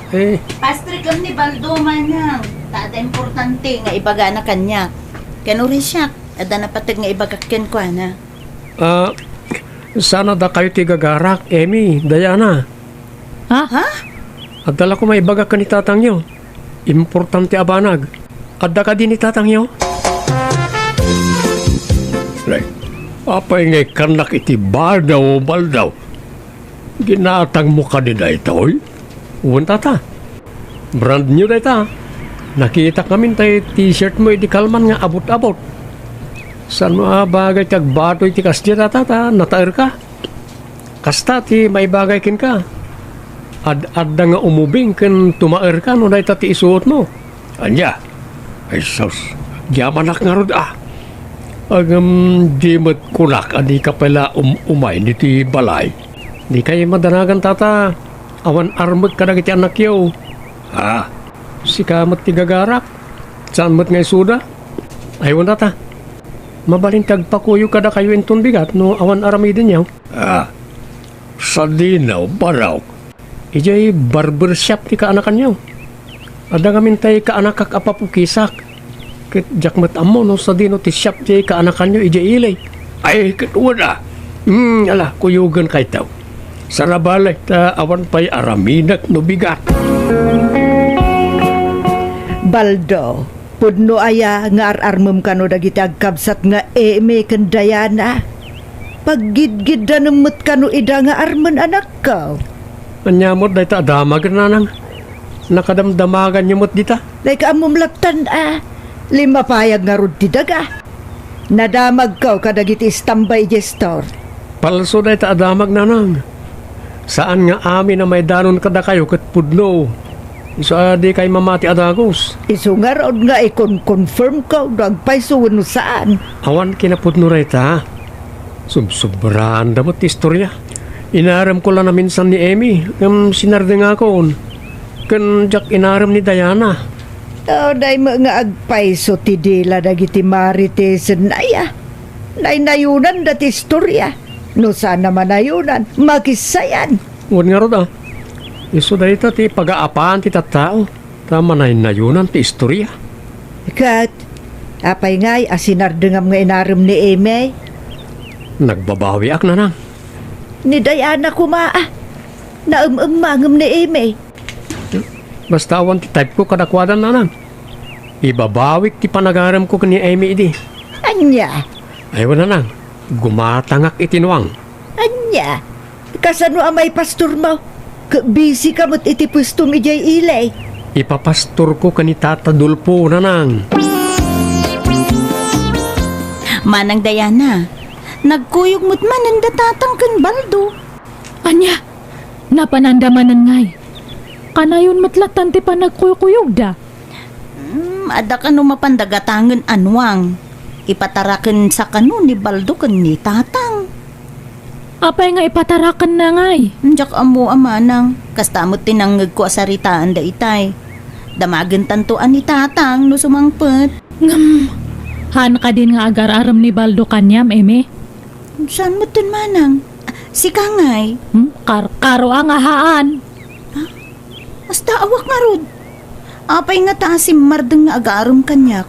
eh. Pastrikam ni Baldo, manang. Ta adda importante nga ibagana kaniak. Ken uray siak, adda napateg nga ibagak kenkuana. Ah, saan a dakayo ti gagarak, Emi, Diana? Ha? Ha? Adda la koma ibagak ken ni tatangyo. Importante a banag. Adda kadi ni tatangyo? Nay, apay nga ikkannak iti badaw, Baldo? Ginatangmo kadi daytoy? Wen, tata. Brand new dayta. Nakitak ngamin tay t-shirt mo idi kalman nga abot-abot. Saan mo a bagay ti agbatoy ti kasdiay, tata, ta nataerka? Kasta ti maibagay kenka. Ad-adda nga umubing ken tumaerka no dayta ti isuotmo. Ania? Ay sus, agyamanak ngarud a. Ngem di met kunak a dika pay la um-, umay ditoy balay. Dikay madanagan, tata. Awan armek kadagiti annakyo. Ha? Sika met ti gagarak. Saan met nga isuda? Ay, wen, tata. Mabalin ti agpakuyo kadakayo inton bigat no awan aramidenyo. Ah, sadino, Barok? Idiay barber shop ti kaanakanyo. Adda ngamin tay kaanakak a papukisak. Ket diak met ammo no sadino ti shop ti kaanakanyo idiay ili. Ay, ket wen a. Hmm, ala, kuyogenkayto. Sarabalek ta awan pay aramidek no bigat. Baldo, pudno aya nga ar-armem kano dagiti agkabsat nga Eme ken Diana? Paggidgiddanem met kano ida nga armen, anakko? Ania met dayta a damag, nanang? Nakadamdamaganyo met dita? Dayka ammom lattan a, limmapayag ngarud ti daga. Nadamagko kadagiti istambay idiay store. Palso dayta a damag, nanang. Saan nga amin a maidanon kadakayo ket pudno. Isu a dikay mamati a dagus. Isu ngarud nga ikon-confirmko no agpayso wenno saan. Awan kinapudno dayta. Subsobraanda met ti istoria. Inaremko la naminsan ni Emi, ngem sinardengakon. Ken diak inarem ni Diana. Adda met nga agpayso ti dila dagiti Marites ken Naya. Naynayonanda ti istoria. No saan a manayonan, makissayan. Wen ngarud a, isu dayta ti pagaapaan ti tattao, ta manaynayonan ti istoria. Ket, apay ngay a sinardengam nga inarem ni Amy? Nagbabawiak, Nanang. Ni Diana koma a, naem-emmangem ni Amy. Basta awan ti type ko kadakuadan, Nanang. Ibabawik ti panagaremko ken ni Amy idi. Ania? Ay, wen, Nanang, gumatangak iti nuang. Ania? Kasano a maipastormo? Ket busy ka met iti puestom idiay ili. Ipapastorko ken ni Tata Dolfo, Nanang. Manang Diana, nagkuyog met manen da Tatang ken Baldo. Ania? Napananda manen ngay? Kanayon met lattan ti panagkuykuyogda. Hmm, adda kano mapanda gatangen a nuang. Ipatarakensa kano ni Baldo ken ni Tatang. Apay nga ipatarakenna ngay? Diak ammo a manang. Kasta met ti nangngegko a saritaan daytay. Damagentanto a ni Tatang no sumangpet. Ngem, haan kadin nga agar-arem ni Baldo kaniam, Amy? Saan met ten manang? Sika ngay? Hmm? Karkaro a nga haan. Basta awan ngarud. Apay ngata a simmardeng nga agarem kaniak?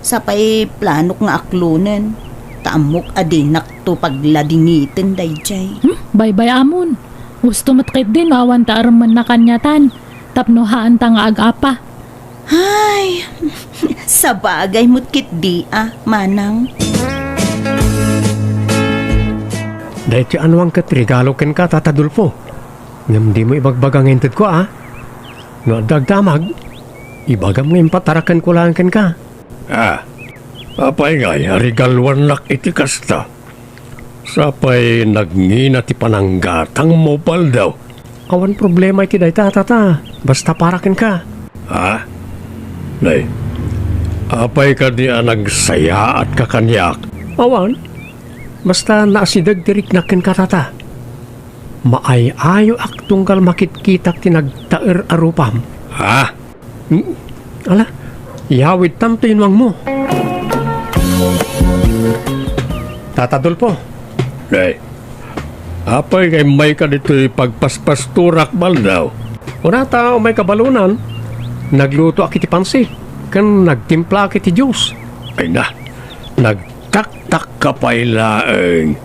Sapay planok nga aklonen, ta ammok a dinakto pagladingiten daydiay. Hmm? Baybay-amon. Husto met ketdi no awan ta aremmenna kaniatan, tapno haanta nga ag-apa. Ay, sabagay met ketdi a, manang. Daytoy a nuang ket regalo kenka, Tata Dolfo. Ngem dimo ibagbaga nga intedko, a? No adda agdamag, ibagam nga impatarakenko laeng kenka. Ah, apay ngay a regaluannak iti kasta? Sapay nagngina ti pananggatangmo, Baldo. Awan problema iti dayta, Tata. Basta para kenka. Ha? Nay, apay kadi a nagsayaatka kaniak? Awan. Basta naasideg ti riknak kenka, Tata. Maay-ayoak tunggal makitkitak ti nagtaer a rupam. Ha? Hmm? Ala, iyawidtanto ti nuangmo. Tata Dolfo. Nay, apay nga immayka ditoy pagpaspastorak, Baldo? Kunata, umayka balonan, naglutoak iti pansit, ken nagtimplaak iti juice. Ay na, nagtaktakka pay laeng.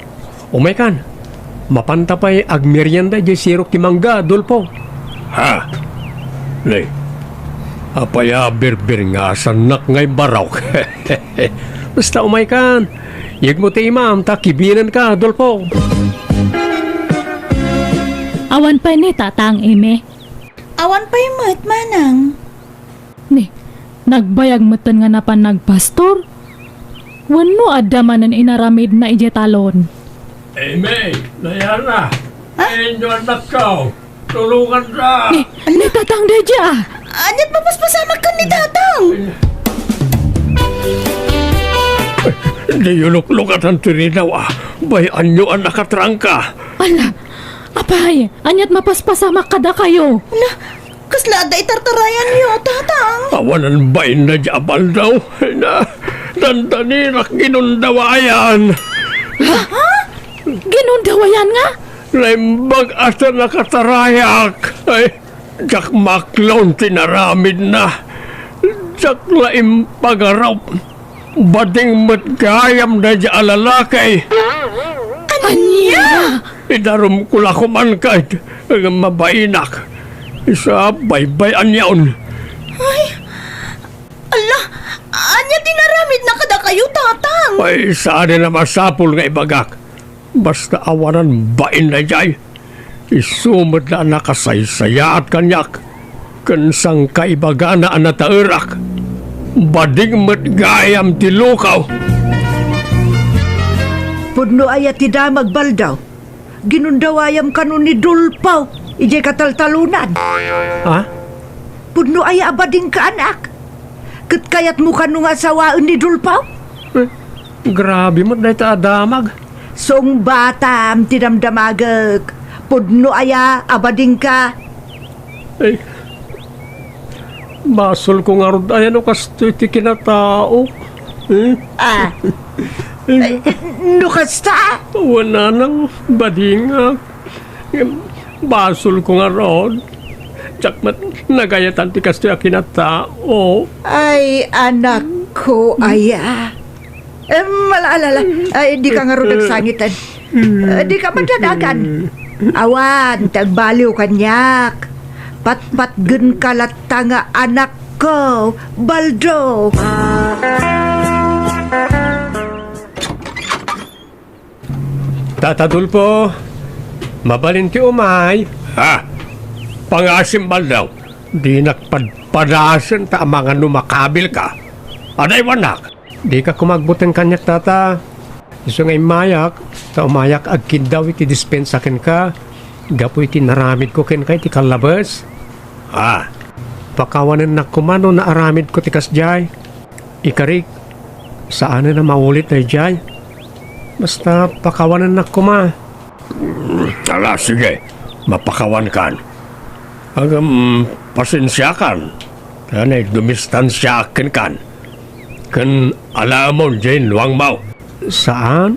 Umaykan, mapanta pay agmerienda idiay sirok ti mangga, Dolfo. Ha? Nay, apay a birbirngasannak ngay barok? Basta umaykan, yegmo ti imam ta kibilenka, Dolfo. Awan pay ni Tatang, Amy? Awan pay met, manang. Ni, nagbayag metten nga napan nagpastor? Wenno adda manen inaramidna idiay talon? Amy, Diana, ha? Inyo annakko. Tulonganta. Ni, ni Tatang daydiay. Ania't mapaspasamak ken ni Tatang? Diyo luklukatan ti rinaw a. Bay-anyo a nakatrangka. Ala, apay, ania't mapaspasamak kadakayo? Ala, kasla adda itartarayanyo, Tatang? Awanan bain daydiay a Baldo. Na, dandanirak ginundawayan. Ha? Ha? Ginundawayan nga? Naimbag a ta nakatarayak. Ay, diak maklon ti naramidna. Diak la impagarup. Bading met gayam daydiay a lalaki. Ania? Idarumko la koman ket mabainak. Isu a baybay-anyon. Ay, ala, ania ti naramidna kadakayo, Tatang? Ay, saan a masapul nga ibagak. Basta awanan bain daydiay. Isu met la a nakasaysayaat kaniak, ken sangkaibagana a nataerak. Bading met gayam ti lukaw. Pudno aya ti damag, Baldo? Ginundawayam kano ni Dolfo idiay kataltalonan. Ha? Pudno aya a badingka, anak? Ket kayatmo kano nga asawaen ni Dolfo? Eh, grabe met dayta a damag. Sungbatam ti damdamagek. Pudno aya a badingka? Ay, Basolko ngarud aya no kastoy ti kinatao. Eh? Ah. Ay, no kasta? Wen, nanang, badingak. Basolko ngarud. Diak met nagayatan ti kastoy a kinatao. Ay, anakko, aya. Em, ala, ala, ala. Ay, dika ngarud agsangiten. Eh, dika madadagan. Awan ti agbaliw kaniak. Patpatgenka latta nga anakko, Baldo. Tata Dulfo, mabalin ti umay. Ha? Pangaasim, Baldo. Dinak padpadasen ta amangan no makabilka. Adaywannak. Dika koma agbuteng kaniak, Tata. Isu nga immayak, ta umayak agkiddaw iti dispensa kenka, gapu iti naramidko kenka iti kallabes. Ah. Pakawanennak koma no naaramidko ti kasdiay. Ikarik, saanen a maulit daydiay. Basta pakawanennak koma. Ala, sige, mapakawankan. Ngem, pasensiakan. Kanay dumistansiaak kenkan. Ken alaamon diay luangmo. Saan?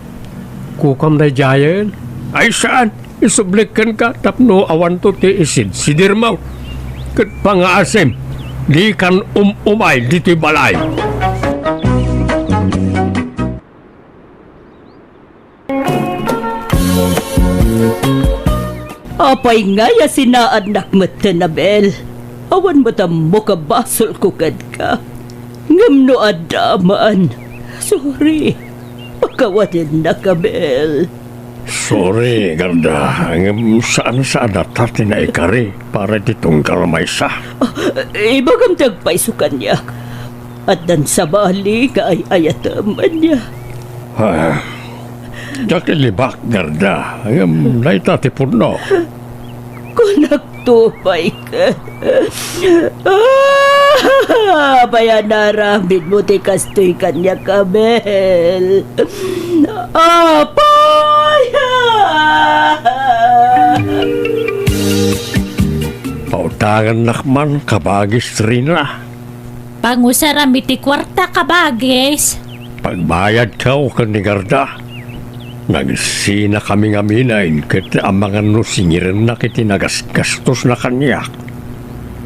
Kukam daydiayen? Ay, saan? Isublik kenka tapno awanto ti isidsidirmo. Ket pangaasim, dikan um-umay ditoy balay. Apay ngay a sinaannak metten, Abel? Awan met ammok a basolko kenka. Ngem no adda man, sorry. Pakawanennak, Abel. Sorry, Garda. Ngem saan-saan a ta ti naikari para iti tunggal maysa. Ah, ibagam ti agpayso kaniak. Addan sabali nga ay-ayatem, ania? Ah, diak ilibak, Garda, ngem dayta ti pudno. Kunakto pay ket, ah, apay a naaramidmo ti kastoy kaniak, Abel? Apay! Pautangannak man, kabagis Rina. Pangusaram iti kuarta, kabagis. Pagbayadko ken ni Garda, nagsinakami ngamin ket amangan no singirennak iti nagasgastosna kaniak.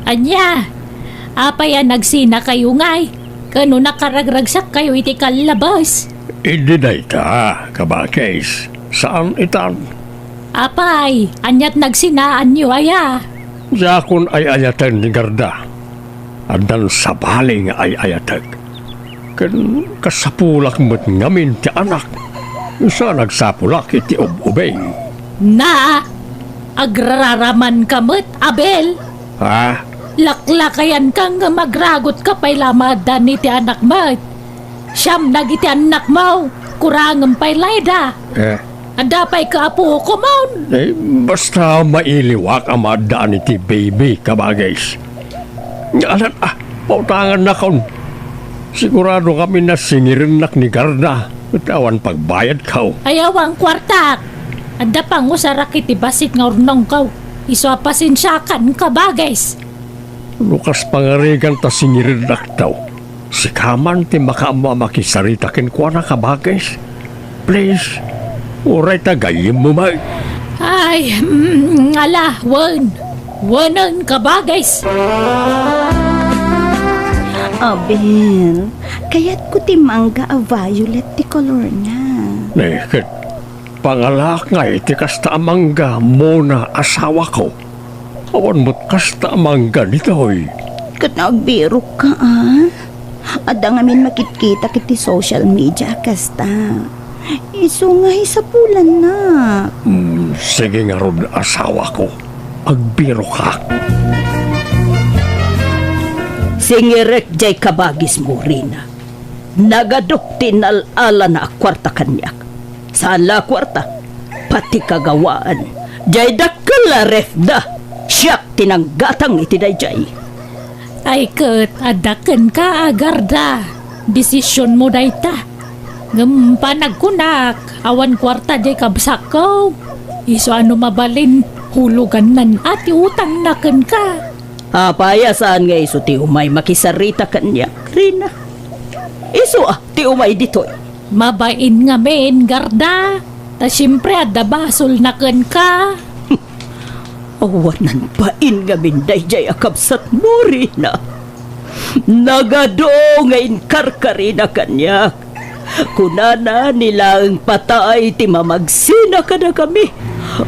Ania? Apay a nagsinakayo ngay? Ken no nakaragragsakkayo iti kallabas? Idi dayta, kabagis, saan itan. Apay, aniat nagsinaanyo aya? Diakon ay-ayaten ni Garda. Addan sabali nga ay-ayatek. Ken kasapulak met ngamin ti anak. Isu a nagsapulak iti ub-ubing. Na, agrararamanka met, Abel. Ha? Laklakayanka ngem agragutka pay la a maaddaan iti anak met. Siam dagiti annakmo, kurangem pay layda. Eh. Adda pay kaapukomon. Eh, basta mailiwak a maaddaan iti baby, kabagis. Alat, ah, pautangannakon. Sigurado kami a singirennak ni Garda, ket awan pagbayadko. Ayaw ang kuartak. Adda pangusarak iti bassit nga urnongko. Isu a pasensiakan, kabagis. No kas pangarigan ta singirennak taw, sika man ti makaammo a makisarita kenkuana, kabagis. Please, uray ta gayyemmo met. Ay, mm, ala, wen. Wenen, kabagis. Abel, kayatko ti mangga a violet ti kolorna. Eh, ket pangalaak ngay ti kasta a mangga, Mona, asawako. Awan met kasta a mangga ditoy. Ket agbirokka, a? Adda ngamin makitkitak iti social media a kasta. Isu nga isapulannak. Hmm, sige ngarud, asawako. Agbirokak. Singirek jay kabagis, Morina. Nagadok ti inal-alana a kuarta kaniak. Saan la a kuarta, pati kagawaan. Jay dakkel a refda, siak ti nanggatang iti dayjay. Ay ket, adda kenka, Garda. Desisionmo dayta. Ngem panagkunak, awan kuarta jay kabsatko. Isu a no mabalin, hulogannan a ti utangna kenka. Apay a saan nga isu ti umay makisarita kaniak, Rina? Isu a ti umay ditoy. Mabain ngamin, Garda. Ta siempre, adda basolna kenka. Awanan bain ngamin daydiay a kabsatmo, Rina. Nagadu nga inkarkarina kaniak. Kunana, ni laeng patay ti mamagsina kadakami.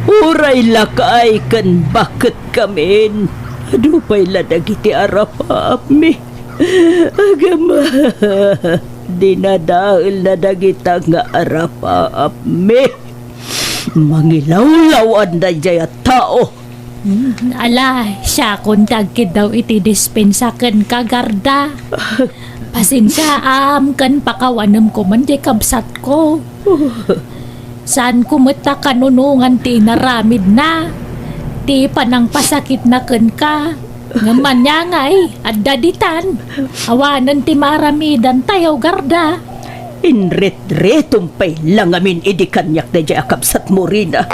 Uray lakay ken baket kamin. Adu pay la dagiti arapaapmi. Agama, dinadaelna dagita nga arapaapmi. Mangilawlaw-an daydiay a tao. Hmm, ala, siakon ti agkiddaw iti dispensa kenka, Garda. Pasensiaam ken pakawanem koma diay kabsatko. Saanko met a kanunongan ti inaramidna, ti panangpasakitna kenka. Ngem ania ngay, adda ditan. Awanen ti maaramidantayo, Garda. Inritritm pay la ngamin idi kaniak daydiay a kabsatmo, Rina.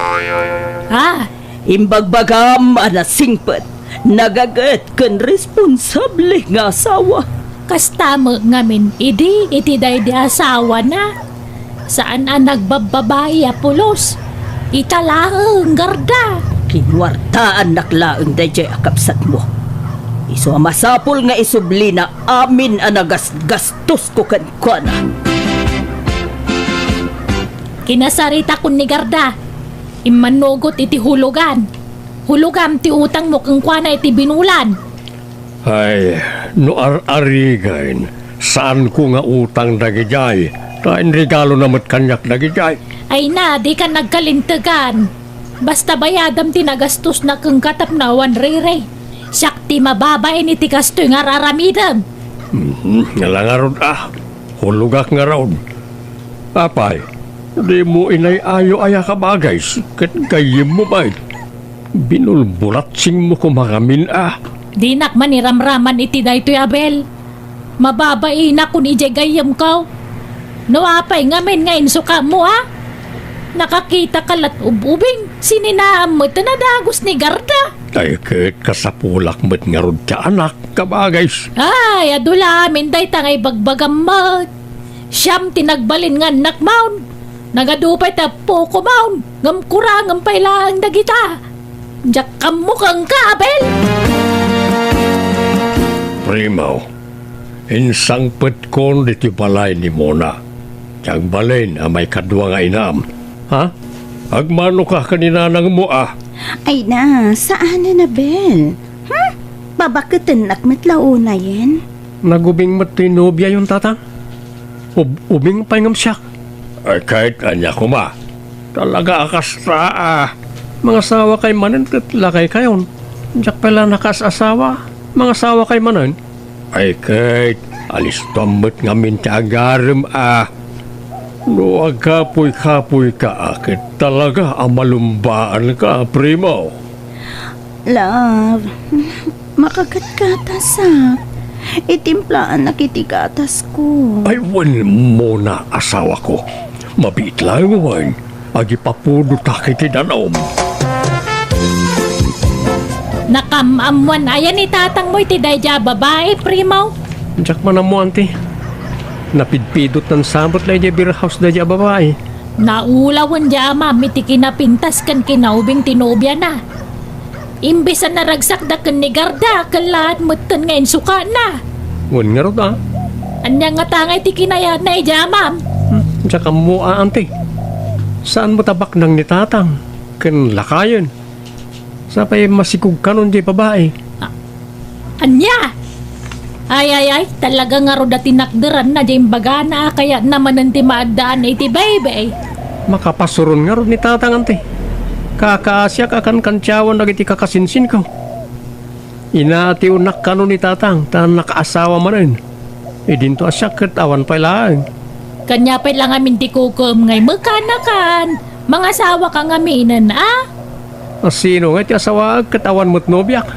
Ah, Imbagbagam a nasingpet, nagaget ken responsable nga asawa. Kasta met ngamin idi iti daydi asawana. Saan a nagbabbabai a pulos. Ita laeng, Garda. Kinuartaannak laeng daydiay a kabsatmo. Isu a masapul nga isublina amin a nagasgastosko kenkuana. Kinasaritakon ni Garda. Immannugot iti hulogan. Hulogam ti utangmo kenkuana iti binulan. Ay, no ar-arigen, saanko nga utang dagidiay, ta inregalona met kaniak dagidiay. Ay na, dika nagkalintegan. Basta bayadam ti nagastosna kenka tapno awan riri. Siak ti mababain iti kastoy nga ar-aramidem. Mhm, ala ngarud a. Hulogak ngarud. Apay, dimo inay-ayo aya kabagis ket gayyemmo met. Binulbulatsingmo koma ngamin a. Dinak maniramraman iti daytoy, Abel. Mababainak kun idiay gayyemko. No apay ngamin nga insukamo a? Nakakitaka lat ub-ubing, sininaam met a nadagus ni Garda. Ay ket kasapulak met ngarud ti anak, kabagis. Ay, adu la amin dayta nga ibagbagam met. Siam ti nagbalin nga annakmon. Nagadu pay ti appokomon, ngem kurangem pay laeng dagita. Diak ammo kenka, Abel! Primo, insangpetkon ditoy balay ni Mona. Ti agbalin a maikadua nga inam. Ha? Agmanoka ken ni nanangmo a? Ay na, saanen, Abel. Hmm? Babaketennak met la unayen. Nagubing met ti nobiayon, Tatang. Ub-, ubing pay ngem siak. Ay, ket ania koma? Talaga a kasta a. Mangasawakay manen ket lakaykayon. Diak pay la nakaas-asawa. Mangasawakay manen. Ay, ket alistoam met ngamin ti agarem a. No agkapuy-kapuyka a, ket talaga a malumbaanka, Primo. Love, makagatgatasak. Itimplaannak iti gatasko. Ay, wen, Mona, asawako. Mabiit laeng wen. Agipapudotak iti danum. Nakam-ammoan aya ni tatangmo iti daydiay a babai, Primo? Diak man ammo, Auntie. Napidpidot nansabet daydiay beer house daydiay a babai. Naulawen di amam iti kinapintas ken kinaubing ti nobiana. Imbes a naragsakda ken ni Garda, kellaat metten nga insukana. Wen ngarud a. Ania ngata ngay ti kinayatna idiay amam? Hmm, diak ammo a, Auntie. Saan met a baknang ni Tatang ken lakayen. Sapay masikog kanon diay babai. A-, ania? Ay, ay, ay, talaga ngarud a tinakderanna diay imbagana a kayatna manen ti maaddaan iti baybay. Makapasuron ngarud ni Tatang, Auntie. Kakaasiak a kankantiawan dagiti kakasinsinko. Inatiwnak kano ni Tatang ta nakaasawa manen. Idinto a siak ket awan pay laeng. Kania pay la ngamin ti kukuem nga imekanakan. Mangasawaka ngaminen a? A sino ngay ti asawaek ket awan met nobiak?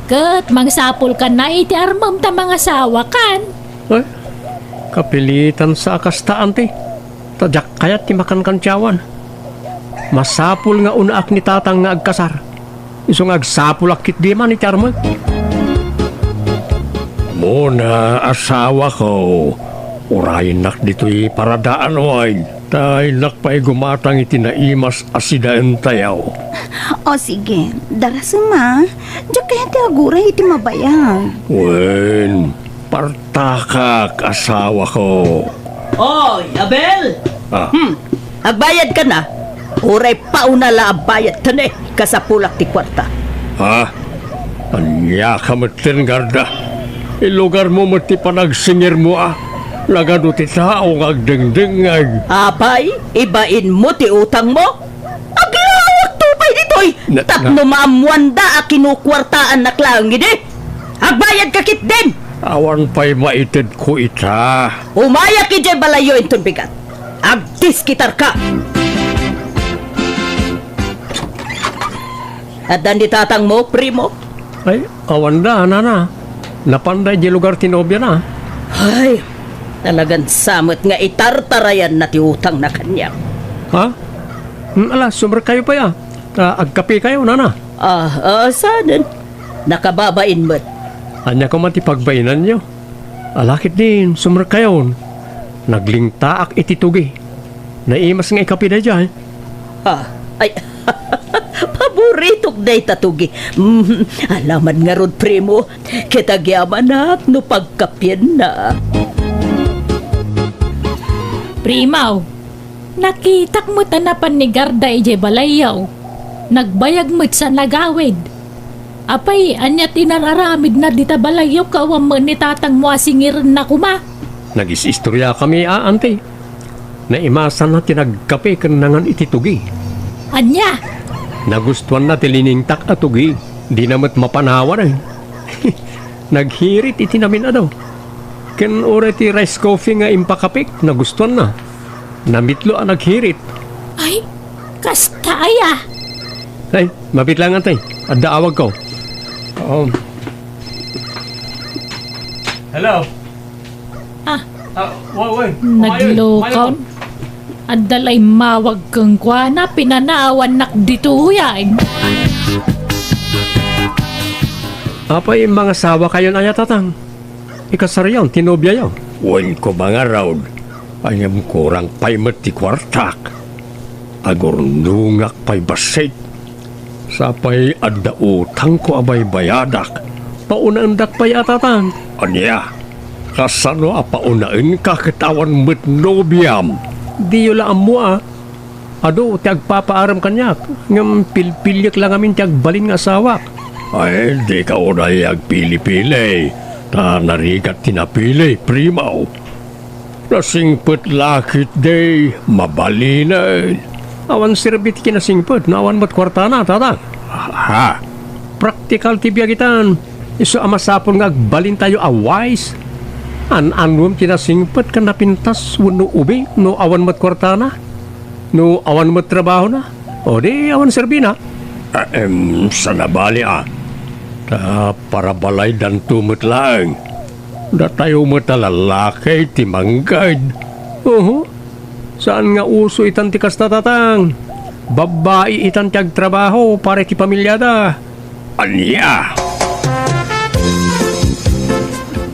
Ket mangsapulkan a iti armem ta mangasawakan. Ay, kapilitan sa a kasta, Auntie. Ta diak kayat ti makankantiawan. Masapul nga unaak ni Tatang nga agkasar. Isu nga agsapulak ketdi man iti armek. Una, asawako, urayennak ditoy paradaan, wen, ta innak pay gumatang iti naimas a sidaentayo. O sige, darasem a. Diak kayat ti aguray iti mabayag. Wen, partakak, asawako. Oy, Abel! Ah. Hmm, agbayadka na. Uray pauna la a bayadta ne, kasapulak ti kuarta. Ha? Ania ka metten, Garda? Ilugarmo met ti panagsingirmo a. Nagadu ti tao nga agdengdengngeg. Apay, ibainmo ti utangmo? Aglawakto pay ditoy Na-, tapno na- maammoanda a kinukuartaannak laeng idi. Agbayadka ketdin! Awan pay maitedko ita. Umayak idiay balayyo inton bigat. Agdiskitarka! Addan ni tatangmo, primo? Ay, awanda, nana. Napanda idiay lugar ti nobiana. Ay, talagan sa met nga itartarayanna ti utangna kaniak. Ha? Hmm, ala, sumrekkayo pay a. Ta agkapekayo, nana. Ah, ah, saanen? Nakababain met. Ania koma ti pagbainanyo? Ala ketdin, sumrekkayon. Naglingtaak iti tugi. Naimas nga ikapi daydiay. Ah, ay, paboritok dayta tugi. Mm, alaman ngarud, primo, ket agyamanak no pagkapienna. Primo, nakitak met a napan ni Garda idiay balayyo. Nagbayag met sa nagawid. Apay, ania ti inar-aramidna dita balayyo ket awan met ni tatangmo a singirenna koma? Nagis-istoriakami a, anti. Naimasanna ti nagkape ken nangan iti tugi. Ania? Nagustuanna ti liningtak a tugi. Dina met mapanawan. Naghirit iti namin-adu. Ken uray ti rice coffee nga impakapek, nagustuanna. Namitlo a naghirit. Ay, kasta aya? Ay, mabit lang, anti. Adda awagko. Oo. Hello? Ah. Ah, wa-, wa-, Naglukaw. Adda la immawag kenkuana, pinanaawannak ditoyen. Apay, mangasawakayon aya, tatang? Ikasaryon ti nobiayo. Wen ko mangarud, ngem kurang pay met ti kuartak. Agurnongak pay bassit. Sapay adda utangko a baybayadak. Paunaendak pay a, tatang. Ania? Kasano a paunaenka ket awan met nobiam? Diyo la ammo a. Adu ti agpapaaram kaniak, ngem pilpiliek la ngamin ti agbalin nga asawak. Ay, dika unay agpili-pili, ta narigat ti napili, primo. Nasingpet la ketdi, mabalinen. Awan serbi ti kinasingpet no awan met kuartana, tatang. Ha? Praktikal ti biag itan. Isu a masapul nga agbalintayo a wise. An-anuem ti nasingpet ken napintas wenno ubi no awan met kuartana? No awan met trabahona? O di awan serbina? Ahem, saan a bali a. Ta parabalaydanto met laeng. Datayo met a lalaki ti mangged. Uhu. Saan nga uso itan ti kasta, tatang. Babbai itan ti agtrabaho para iti pamiliada. Ania?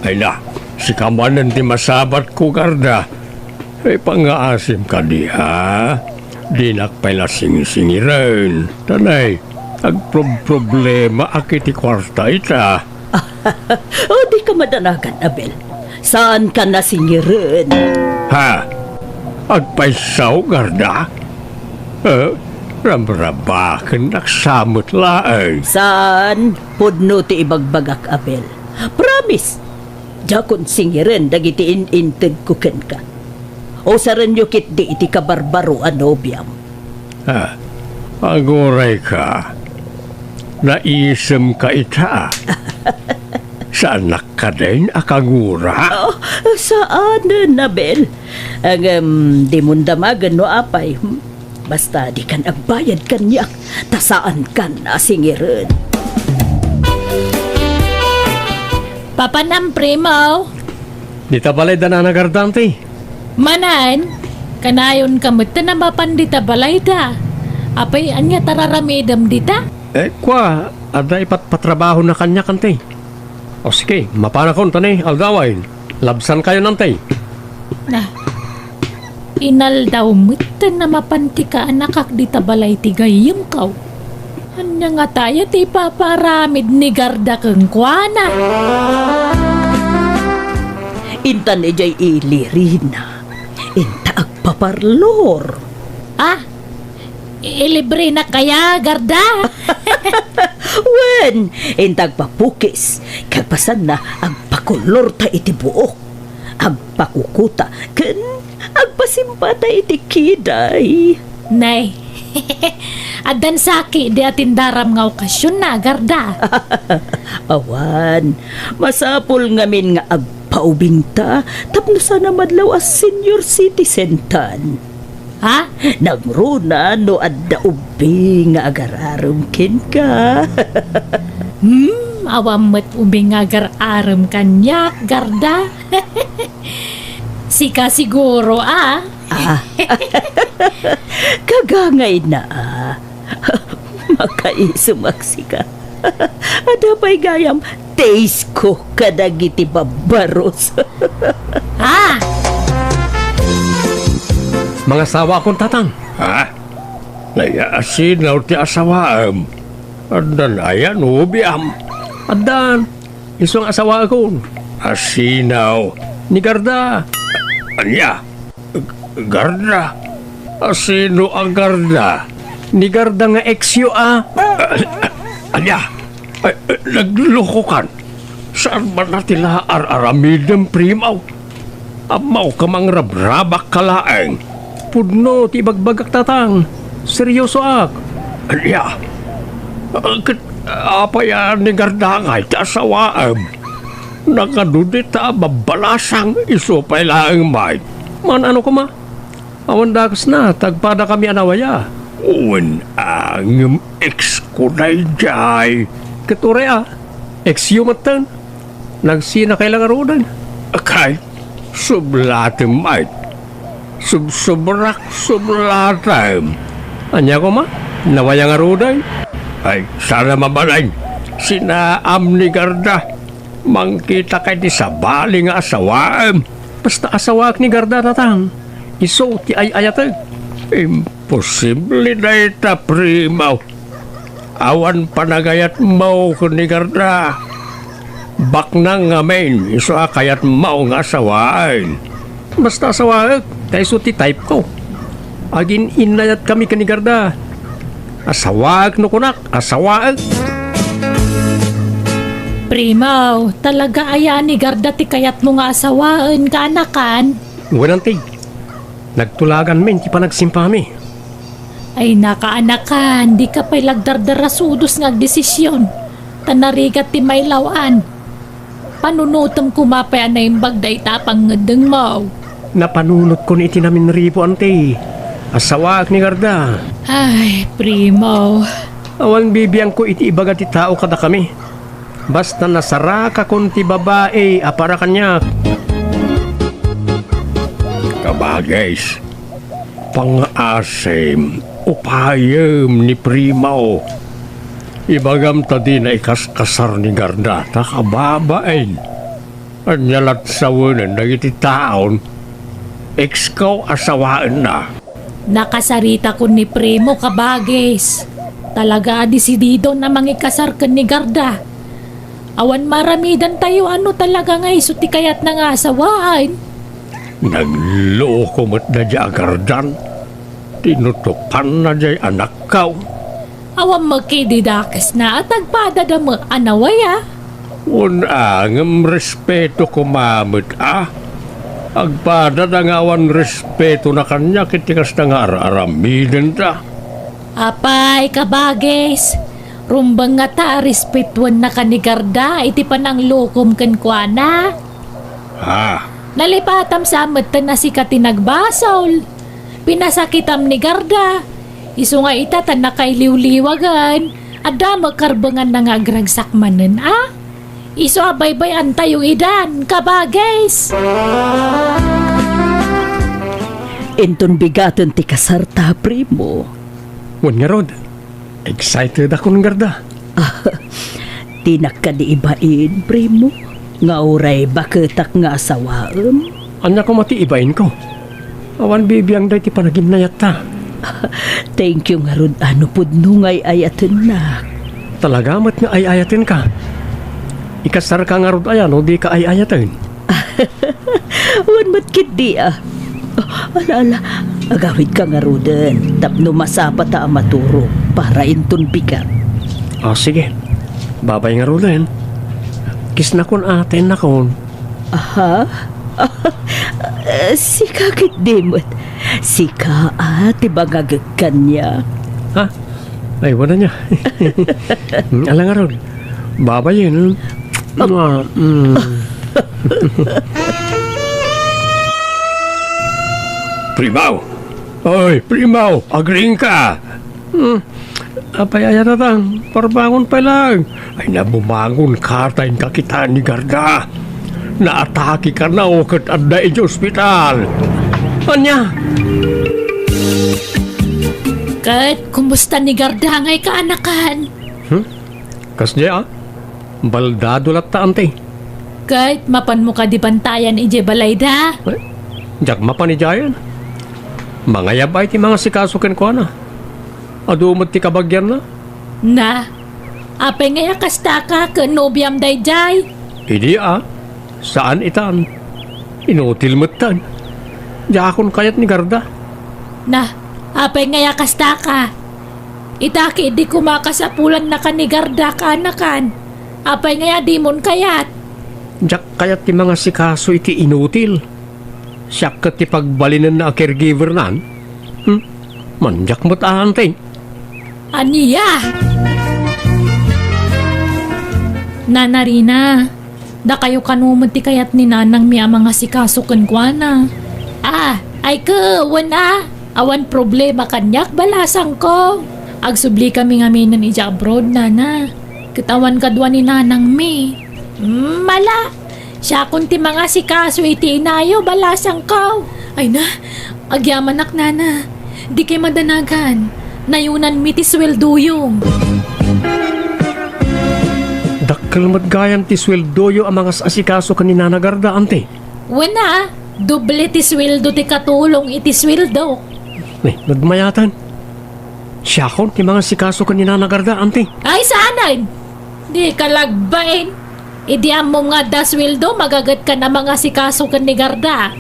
Ay na, sika manen ti masabatko, Garda. Ipangaasim kadi, ha? Dinak pay la singsingiren. Tanay, agprob-problemaak iti kuarta ita. O, dika madanagan, Abel. Saanka a singiren. Ha? Agpayso, Garda? Eh, rabrabakennak sa met laeng. Saan? Pudno ti ibagbagak, Abel. Promise. Diakon singiren dagiti in-intedko kenka. Usarenyo ketdi iti kabarbaro a nobiam. Ah, agurayka. Naisemka ita. Saannak kadin a kagura? Oh, saanen, Abel. Ngem, dimon damagen no apay. Hmm? Basta dikan agbayad kaniak, ta saankan a singiren. Papanam, primo. Dita balay da Nana Garda, anti? Manen, kanayonka met a mapan dita balayda. Apay, ania ti ar-aramidem dita? Eh, kua, adda ipatpatrabahona kaniak, anti? O sige, mapanakon ta ni aldawen. Labsankayo, Nantay. Na, inaldaw metten a mapan ti kaanakak dita balay ti gayyemko. Ania ngata aya ti ipapaaramid ni Garda kenkuana? Intan idiay ilirina, inta agpaparlor. Ah, ilibrena kaya, Garda? Wen, inta agpapukis, kalpasanna, agpakolorta iti buok, agpakukuta, ken agpasimpata iti kiday. Nay, addan saki di atindaram nga okasionna, Garda. Awan, masapul ngamin nga agpaubingta tapno saan a madlaw a senior citizen tan. Ha? Nangruna no adda ubing nga agararem kenka. Hmm, awan met ubing nga agararem kaniak, Garda. Sika siguro, ah. Ah. Kagangayna, ah. Makaisumak sika. Adda pay gayam taste ko kadagiti babbaros. Ah! Mangasawakon, Tatang. Ha? Nayasinaw ti asawaem. Addan aya no biam? Addan. Isu nga asawaekon. Asinaw? Ni Garda. Ania? Garda? Asino a Garda? Ni Garda nga ex-yo a? Ania? Ay, naglokokan. Saan man a ti la ar-aramidem, Primo? Ammok a mangrabrabak ka laeng. Pudno ti ibagbagak, Tatang. Seryosoak. Ania? Ket apay a ni Garda ngay ti asawaem? Nakaduda ta a babbalasang, isu pay laeng met. Man-ano koma? Awan dakesna, tagpadakami a nawaya. Wen a ngem ex ko daydiay. Ket uray a, ex-yo metten. Nagsinakay la ngaruden. Kay, sublatem met. Subsubrak, sublatem. Ania koma? Nawaya ngaruden? Ay, saan a mabalin. Sinaam ni Garda. Mangkitak iti sabali nga asawaem. Basta asawaek ni Garda, Tatang. Isu ti ay-ayatek. Imposible dayta, Primo. Awan panagayatmo ken ni Garda. Baknang ngamin, isu a kayatmo nga asawaen. Basta asawaek, ta isu ti type ko. Agin-innayatkami ken ni Garda. Asawaek no kunak, asawaek. Primo, talaga aya ni Garda ti kayatmo nga asawaen, kaanakan? Wen, anti. Nagtulaganmin ti panagsimpami. Ay, nakaanakan, dika pay lagdardarasudos nga agdesision, ta narigat ti mailaw-an. Panunotem koma pay a naimbag dayta a pangngeddengmo. Napanunotkon iti naminribo, anti. Asawaek ni Garda. Ay, Primo. Awan bibiangko iti ibaga ti tao kadakami. Basta nasarakakon ti babai a para kaniak. Kabagis, pangaasim, upayem ni Primo. Ibagam ta dina ikaskasar ni Garda ta kababain. Ania lat sawenen dagiti taon, ex ko a sawaenna. Nakasaritakon ni Primo, kabagis. Talaga a desididon a mangikasar ken ni Garda. Awan maaramidantayo a no talaga nga isu ti kayatna nga asawaen. Nagloko met daydiay a Gardan. Tinutokanna diay anakko. Awan met idi dakesna a tagpadada met a nawaya. Wen a, ngem respeto koma met a. Agpadada nga awan respetona kaniak iti kasta nga ar-aramidenta. Apay, kabagis, rumbeng ngata a respetuennaka ni Garda iti pananglokom kenkuana? Ha? Nalipatam sa metten a sika ti nagbasol. Pinasakitam ni Garda. Isu nga ita ta nakailiwliwagen. Adda met karbenganna nga agragsak manen a? Isu a baybay-antayo idan, kabagis! Inton bigaten ti kasarta, Primo. Wen ngarud, excited akon, Garda. Dinak kadi ibain, primo, nga uray baketak nga asawaem? Ania koma ti ibainko? Awan bibiangda iti panaginnayatta. Thank you ngarud a no pudno nga ay-ayatennak. Talaga met nga ay-ayatenka. Ikasarka ngarud aya no dika ay-ayaten? Wen met ketdi a. Oh, ala, ala, agawidka ngaruden tapno masapata a maturog para inton bigat. Ah, sige. Babay ngaruden. Kissnakon a, tennakon. Aha? Sika ketdi met. Sika a ti bangagek kaniak. Ha? Ay, wala niya. Ala ngarud. Babayen. Mua, mm. Primaw! Oy, Primaw! Agriingka! Hmm. Apay aya tatang? Parbangon pay laeng. Ay, nabumangon ka ta inka kitaan ni Garda. Naatake kano ket adda iti ospital. Ania? Ket kumusta ni Garda nga ikaanakan? Hmm? Kasdi a? Baldado latta, anti. Ket mapanmo kadi bantayan idiay balayda? Eh, diak mapan idiayen. Mangayab ay ti mangasikaso kenkuana. Adu met ti kabagianna. Na, apay ngay a kastaka ken nobiam daydiay? Idi a, saan itan. Inutil metten. Diakon kayat ni Garda. Na, apay ngay a kastaka? Ita ketdi koma kasapulannaka ni Garda kaanakan. Apay ngay a dimon kayat? Diak kayat ti mangasikaso iti inutil. Siak ket ti pagbalinenna a caregiver-nan. Hmm? Mandiak met a, anti. Ania? Nana Rina, dakayo kano met ti kayat ni nanangmi a mangasikaso kenkuana? Ah, ay ket, wen a. Awan problema kaniak, balasangko. Agsublikami ngaminen idiay abroad, nana. Ket awan kadua ni nanangmi. Mm, ala. Siakon ti mangasikaso iti inayo, balasangko. Ay na, agyamanak, nana. Dikay madanagan. Nayunanmi ti sueldoyo. Dakkel met gayam ti sueldoyo a mangas-asikaso ken ni Nana Garda, anti. Wen a, doble ti sueldo ti katulong iti sueldok. Ni, nagmayatan. Siakon ti mangasikaso ken ni Nana Garda, anti. Ay, saanen? Dika lagbain. Idi ammom nga adda sueldo, magagetka a mangasikaso ken ni Garda.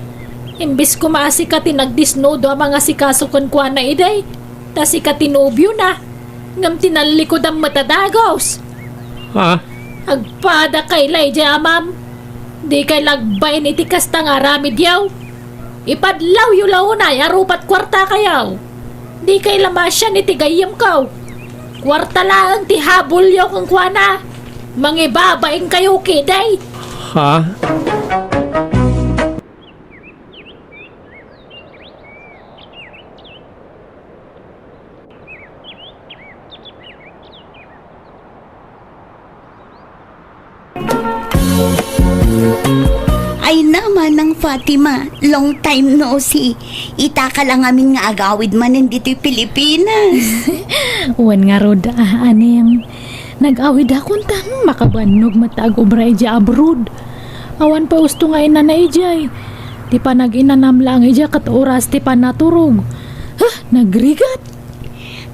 Imbes koma a sika ti nagdisnudo a mangasikaso kenkuana idi, ta sika ti nobiona. Ngem tinallikudam met a dagus. Ha? Agpadakay la idiay amam. Dikay lagbain iti kasta nga aramidyo. Ipadlawyo la unay a rupat kuartakayo. Dikay la masian iti gayyemko. Kuarta laeng ti habulyo kenkuana. Mangibabainkayo ketdi. Ha? Ay na, Manang Fatima, long time no see. Itaka la ngamin nga agawid manen ditoy Pilipinas. Wen ngarud, ah, Aning. Nag-awidakon ta, hmm, makabannog met ta agubra idiay abroad. Awan pay usto nga inana idiay. Ti panag-inanam laeng idiay ket oras ti panaturog. Huh, nagrigat!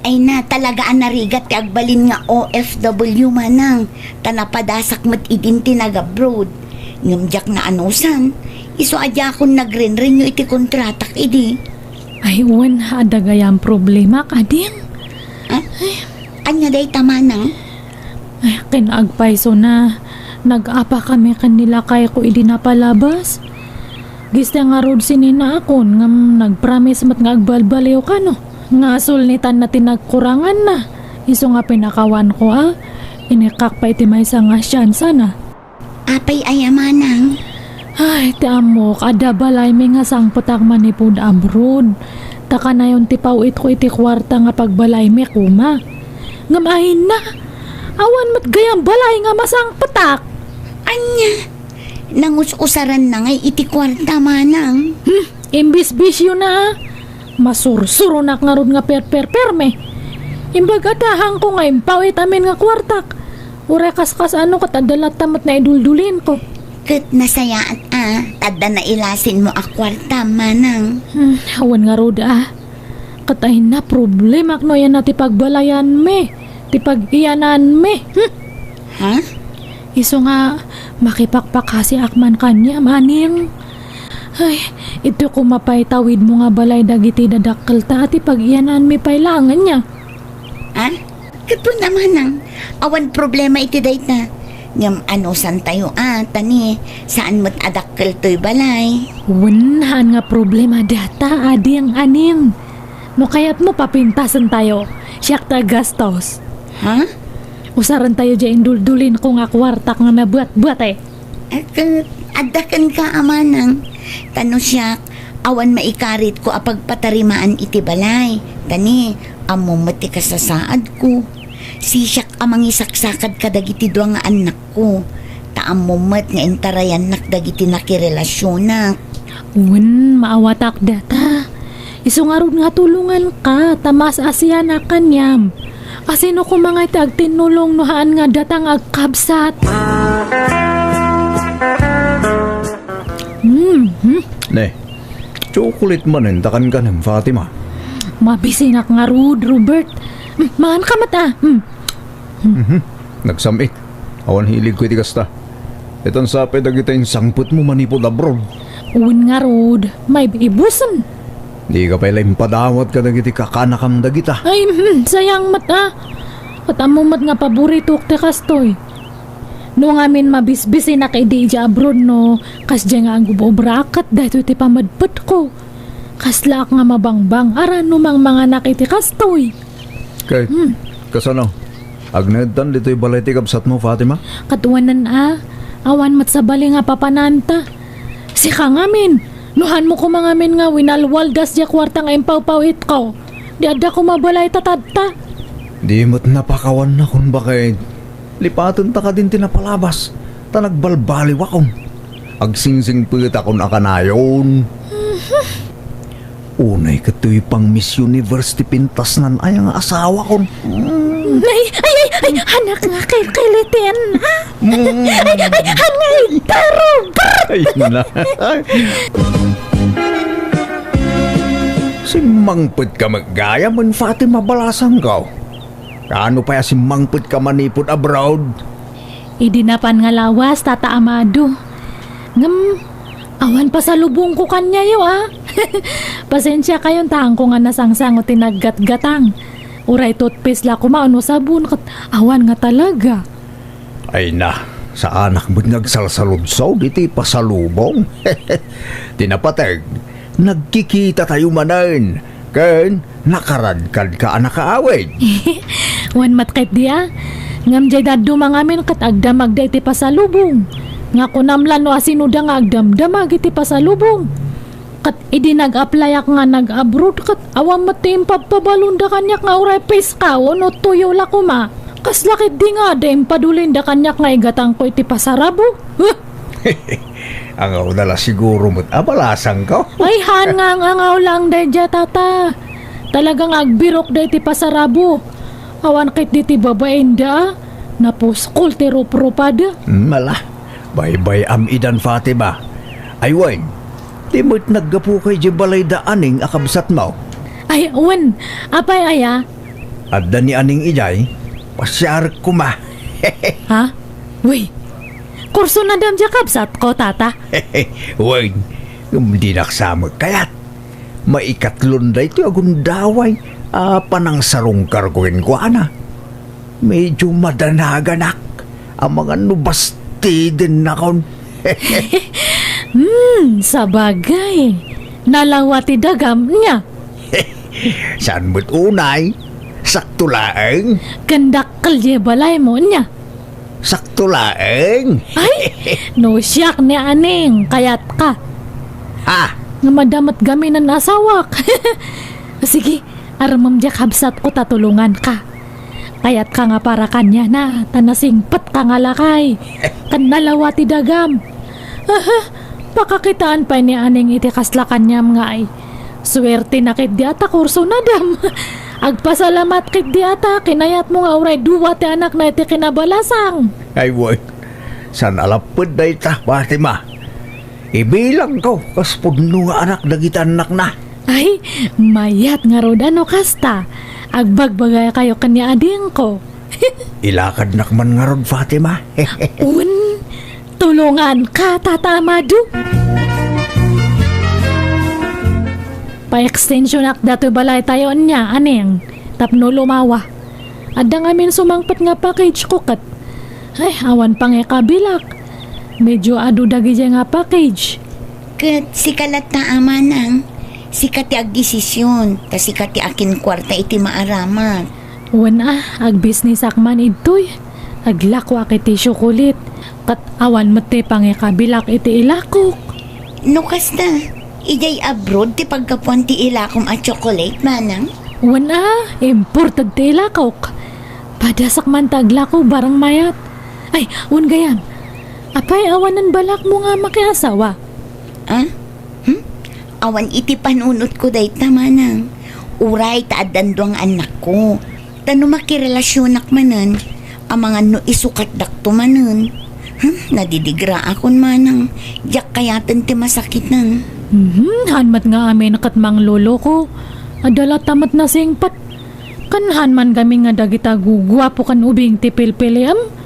Ay na, talaga a narigat ti agbalin nga O F W, Manang, ta napadasak met idin ti nag-abroad. Ngem diak naanusan, isu a diakon nagren-renew iti kontratak idi. Ay, wen, adda gayam problema, kading. Ah? Ania dayta, Manang? Ay, ken agpayso na, nag-apakami ken ni lakayko idi napalabas. Gista ngarud sininaakon ngem nagpromise met nga agbalbaliw kano. Nga sulnitanna ti nagkuranganna. Isu nga pinakawanko a, inekkak pay iti maysa nga siansa na. Apay aya, Manang? Ay, ti ammok, adda balaymi nga sangpetak manipud abroad. Ta kanayon ti paw-itko iti kuarta nga pagbalaymi koma. Ngem ay na, awan met gayam balay nga masangpetak. Ania? Nangus-usaranna ngay iti kuarta, Manang? Hmm, imbisbisiona. Masursuronak ngarud nga perperperme. Imbag a tahangko nga impaw it amin nga kuartak. Uray kaskas-ano ket adda latta met naiduldulinko. Ket nasayaat a, ta adda nailasinmo a kuarta, manang. Hmm, awan ngarud a. Ket ay na, problemak no aya na ti pagbalayanmi, ti pag-iyananmi. Hmm? Ha? Isu nga, makipakpakasiak man kaniam, aning. Ay, ito koma pay tawidmo nga balay dagiti dadakkelta a ti pag-iyananmi pay laeng ania. Ha? Ket wen a manang, awan problema iti dayta. Ngem anusantayo a, ta ni, saan met a dakkel toy balay. Wen, haan nga problema data, ading, aning. No kayatmo, papintasentayo. Siak ti aggastos. Ha? Usarentayo diay induldulin ko nga kuartak nga nabuatbuat, eh. Ket adda kenka a manang, ta no siak, awan maikaritko a pagpatarimaan iti balay. Ta ni, ammom met ti kasasaadko. Sisiak a mangisaksakad kadagiti dua nga annakko. Ta ammom met nga intarayannak dagiti nakirelasionak. Wen, maawatak data. Isu ngarud nga tulonganka, ta maas-asianak kaniam. Asino koma nga iti agtinnulong no haan nga data nga agkabsat? Hmm, hmm. Ne, chocolate manen ta kankanem, Fatima. Mabisinak ngarud, Robert. Hmm, manganka met a. Hmm. Mhm. Nagsam-it. Awan hiligko iti kasta. Itan sa pay dagita insangpetmo manipud abroad. Wen ngarud, maibusen. Dika pay la impadawat kadagiti kakanakam dagita. Ay, hmm, sayang met a. Ket ammom met nga paboritok ti kastoy. No ngamin mabisbisinak idi idiay abroad no, kasdiay nga agub-obraak ket daytoy ti pamedpetko. Kaslaak nga mabangbang-ara no mangmanganak iti kastoy. Kay, Hmm. kasano? Agnaedtan ditoy balay ti kabsatmo, Fatima? Ket wen a, awan met sabali nga papananta. Sika ngamin, no hanmo koma ngamin nga winalwaldas diay kuarta nga impawpawitko, di adda koma balay ta tatta. Di met napakawanakon, baket. Lipatenta kadin ti napalabas, ta nagbalbaliwakon. Agsingsingpetakon a kanayon. Mhm. Unay ket toy pang Miss Universe ti pintasnan aya nga asawakon. Mm. Ay, ay, ay, ay, anak nga kilkiliten, ha? Mm. Ay, ay, anak nga itaro. Ay, na. Simmangpetka met gayam, Fatima, balasangko. Kaano pay a simmangpetka manipud abroad? Idi napan nga lawas, Tata Amado. Ngem, awan pasalubongko kaniayo, a. Pasensiakayon ta haanko nga nasangsango ti naggatgatang. Uray toothpaste la koma wenno sabon, ket awan nga talaga. Ay na, saanak met nga agsalsaludsod iti pasalubong. Ti napateg, nagkikitatayo manen, ken nakaradkadka a nakaawid. Wen met ketdi a. Ngem diay dadduma ngamin ket agdamagda iti pasalubong. Nga kunam la no asinoda nga agdamdamag iti pasalubong. Ket idi nag-applyak nga nag-abroad ket awan met ti impabpabalonda kaniak nga uray piska wenno tuyo la koma. Kasla ketdi nga adda impadulinda kaniak nga igatangko iti pasarabo. Huh! Angawda la siguro met a balasangko. Ay, haan nga ang-angaw laeng daydiay, Tata. Talaga nga agbirokda iti pasarabo. Awan ketdi ti babainda a. Napuskol ti ruprupada. Hmm, ala. Baybay-am idan, Fatima. Ay wen, di met naggapuka idiay balayda Aning a kabsatmo? Ay, wen. Apay aya? Adda ni Aning idiay, pasiarek koma. Ha? Uy, kursunadam diay kabsatko, Tata? Wen, ngem dinak sa met kayat. Maikatlon daytoy a gundaway a panangsarungkarko kenkuana. Medyo madanaganak amangan no bastidennakon. Hmm, sabagay. Nalawa ti dagam nia. Saan met unay? Sakto laeng. Ken dakkel diay balaymo nia. Sakto laeng. Ay, no siak ni Aning, kayatka. Ha? Nga madamot gaminen asawak. Sige, armem diay kabsatko ta tulonganka. Kayatka nga para kaniana, ta nasingpetka nga lakay. Ken nalawa ti dagam. Aha, pakakitaan pay ni Aning iti kasla kaniam nga ay. Suertena ketdi a ta kursunadam. Agpasalamat ketdi a ta kinayatmo nga uray dua ti anakna iti kinabalasang. Ay, wen. Saan a lapped dayta, Fatima. Ibilangko kas pudno nga anak dagiti annakna. Ay, mayat ngarud a no kasta. Agbagbagakayo ken ni adingko. Ilakadnak man ngarud, Fatima. Wen, tulonganka, Tata Amado. Pa-extensionak datoy balaytayo ania, Aneng, tapno lumawa. Adda ngamin sumangpet nga package ko ket, ay, awan pangikabilak. Medyo adu dagidiay nga package. Ket sika latta a manang, sika ti agdesisyon, ta sika ti akinkuarta iti maaramat. Wen a, agbisnisak man idtoy. Aglakoak iti tsiokolit, ket awan met ti pangikabilak iti ilakok. No kasta, idiay abroad ti paggapuan ti ilakom a tsiokolit, manang? Wen a, imported ti ilakok. Padasak man ta aglako barang mayat. Ay, wen gayam. Apay, awanen balakmo nga makiasawa? Ah? Hmm? Awan iti panunotko dayta, manang. Uray ta addan dua nga annakko. Ta no makirelasionak manen, amangan no isukatdakto manen. Hmm, nadidigraakon, manang. Diak kayaten ti masakiten. Mhm, han met nga amin ket mangloloko. Adda latta met nasingpet. Ken han man gamin nga dagita guguapo ken ubing ti pilpiliam.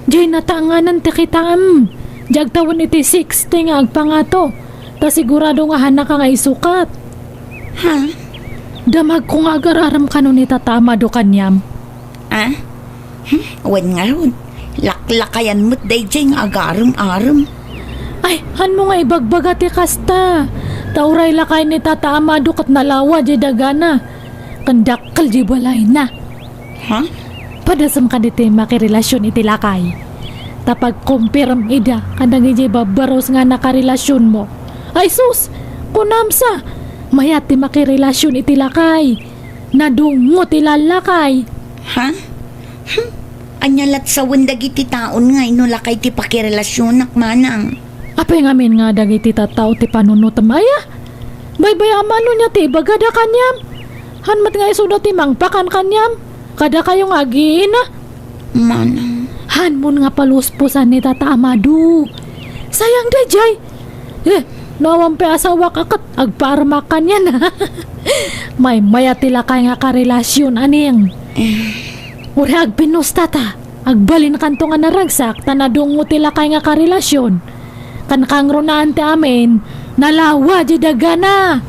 Diay natanganan ti kitaem. Diay agtawen iti sixty nga agpangato. Ta sigurado nga hanaka nga isukat. Ha? Damagko nga agar-arem kano ni Tata Amado kaniam. Ah? Hmm? Wen ngarud, laklakayan met daydiay nga agarem-arem. Ay, hanmo nga ibagbaga ti kasta. Ta uray lakay ni Tata Amado ket nalawa diay dagana. Ken dakkel diay balayna. Ha? Padasem kadagiti makirelasion iti lakay. Ta pagkumpirem ida kadagiti babbarus nga nakarelasionmo. Ay sus! Kunam sa, mayat ti makirelasion iti lakay. Nadungngo ti lallakay. Ha? Hmm? Ania lat sawen dagiti taon nga no lakay ti pakirelasionak, manang? Apay ngamin nga dagiti tattao ti panunotem aya? Baybay-am no nia ti ibagada kaniam? Han met nga isuda ti mangpakan kaniam? Kadakayo nga agiina? Manang. Hanmon nga paluspusan ni Tata Amado. Sayang daydiay. Eh, no awan pay asawak a ket agpaarmak kaniana. Maymaya ti lakay nga karelasion, Aneng. Eh. Uray agpinnusta ta. Agbalinkanto nga naragsak ta nadungngo ti lakay nga karelasion. Ken kangrunaan ti amin, nalawa diay dagana.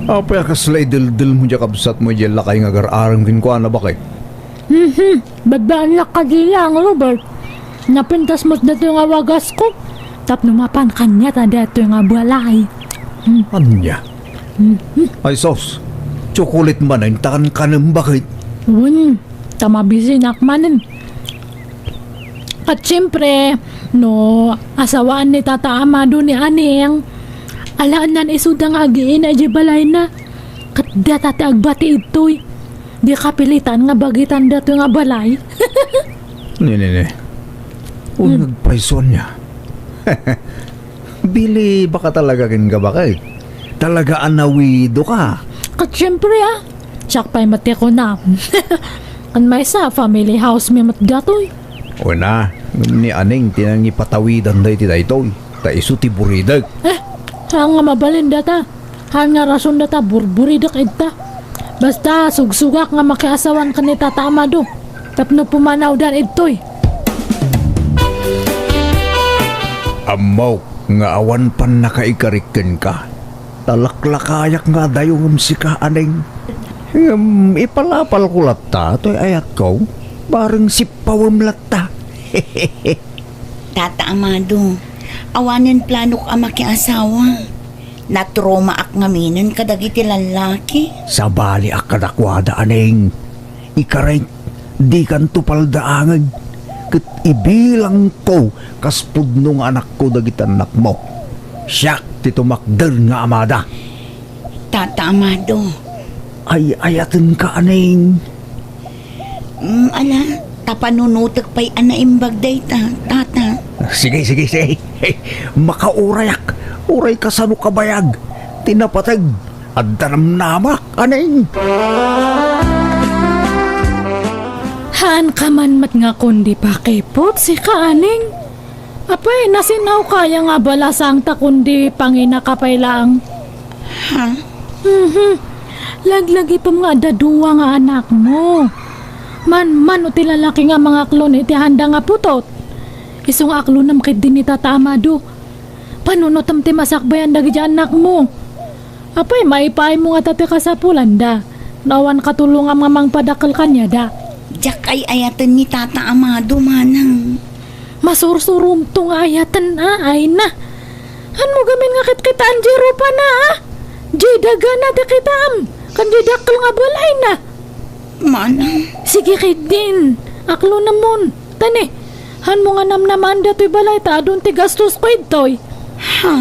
Apay a kasla ideldelmo diay kabsatmo diay lakay nga agar-arem kenkuana, baket? Mhm. Badbaannak kadi laeng, Robert. Napintas met datoy nga wagasko tapno mapan kaniata datoy nga balay. Hmm. Ania? Mhm. Ay sus, tsukulit manen ta kankanem, baket? Wen, ta mabisinak manen. Ket siempre, no asawaan ni Tata Amado ni Aneng, alaennan isuda nga agiina idiay balayna. Ket data ti agbati idtoy. Di kapilitan nga bagitan datoy nga balay. Ne, ne, ne. Ungeg pay isu ania. Bili, baka talaga ken ka, baket. Talaga a nawido ka. Ket siempre, ah. Siak pay met ti kunam. Kan maysa, family house mi met datoy. Una, ni Aneng ti nangipatawidan daytoy. Ta isu ti buridek. Eh, saan nga mabalin data? Haan nga rason data, burburidek ita. Basta, sugsugak nga makiasawan ken ni Tata Amado. Tapno pumanawdan idtoy. Ammok nga awan pannakaikarik kenka. Ta laklakayak nga adayo ngem sika, Aneng. Ngem ipalapalko latta toy ayatko, bareng sippawem latta. Tata Amado, awanen planok a makiasawa. Natromaak ngaminen kadagiti lallaki. Sabaliak kadakuada, Aneng. Ikarek, dikanto paldaangen. Ket ibilangko kas pudno nga anakko dagiti annakmo. Siak ti tumakder nga amada. Tata Amado. Ay-ayatenka, Aneng. Mm, ala, ta panunotek pay a naimbag dayta, Tata. Sige, sige, sige. Makaurayak. Uray kasano kabayag ti napateg Adda namnamak, Aneng. Haanka man met nga kundi pakipot, sika, Aneng. Apay, nasin-awka aya nga abalasangta kundi panginaka pay laeng. Ha? Mhm. Laglagipem nga adda dua nga anakmo. Manmano ti lalaki nga mangaklon iti haanda nga putot. Isu nga aklonem ketdi ni Tata Amado. Panunotem ti masakbayan dagiti annakmo. Apay, maipaaymo ngata ti kasapulanda no awan katulongam nga mangpadakkel kaniada. Diak ay-ayaten ni Tata Amado, manang. Masursuromto nga ayaten, a, ay na. Hanmo gamin nga kitkitaan diay rupana, a? Diay dagana ti kitaem, ken diay dakkel nga balayna. Manang. Sige ketdin, aklonemon. Tani, hanmo nga namnamaen datoy balay ta adun ti gastosko idtoy. Ha?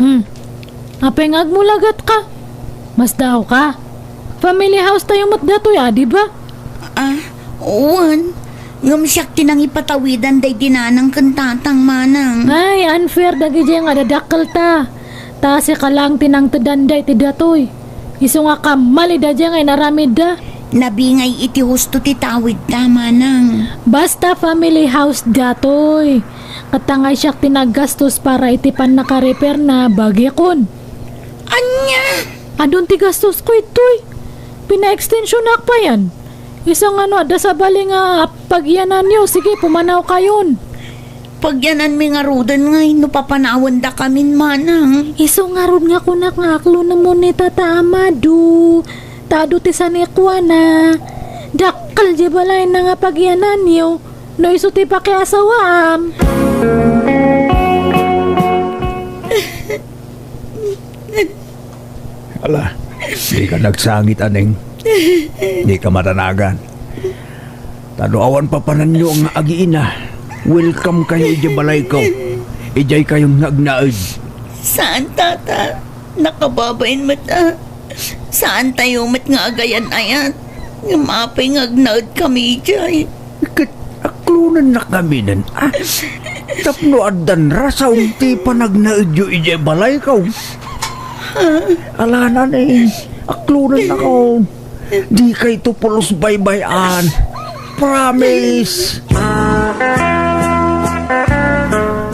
Hmm. Apay nga agmulagatka? Masdaawka? Family house tayo met datoy, a, di ba? A, wen. Ngem siak ti nangipatawidan daydi nanang ken tatang, manang. Ay, unfair dagiti nga dadakkelta. Ta sika laeng ti nangteddanda iti datoy. Isu nga kammalida diay nga inaramidda. Nabingay iti husto ti tawidta, manang. Basta family house datoy. Ket ta nga siak ti naggastos para iti pannakarepairna, bagikon. Ania? Adun ti gastosko itoy. Pinaekstensionak payen. Isu nga no adda sabali nga pagyananyo, sige, pumanawkayon. Pagyananmi ngaruden ngay no papanawendakamin, manang. Isu ngarud nga kunak nga aklonemon ni Tata Amado. Ta adu ti sanikuana. Dakkel diay balayna nga pagyananyo no isu ti pakiasawaam. Ala, dika nagsangit, Aneng. Dika madanagan. Ta no awan papananyo nga agiina, welcome kayo idiay balayko. Idiay kayon nga agnaed. Saan, Tata. Nakababain met a. Saan tayo met nga agayan-ayat. Ngem apay nga agnaedkami idiay. Ket aklonennakami nen, a? Tapno addan rason ti panagnaedyo idiay balayko. Ala, Aneng, aklonennakon. Dikayto pulos baybay-an. Promise.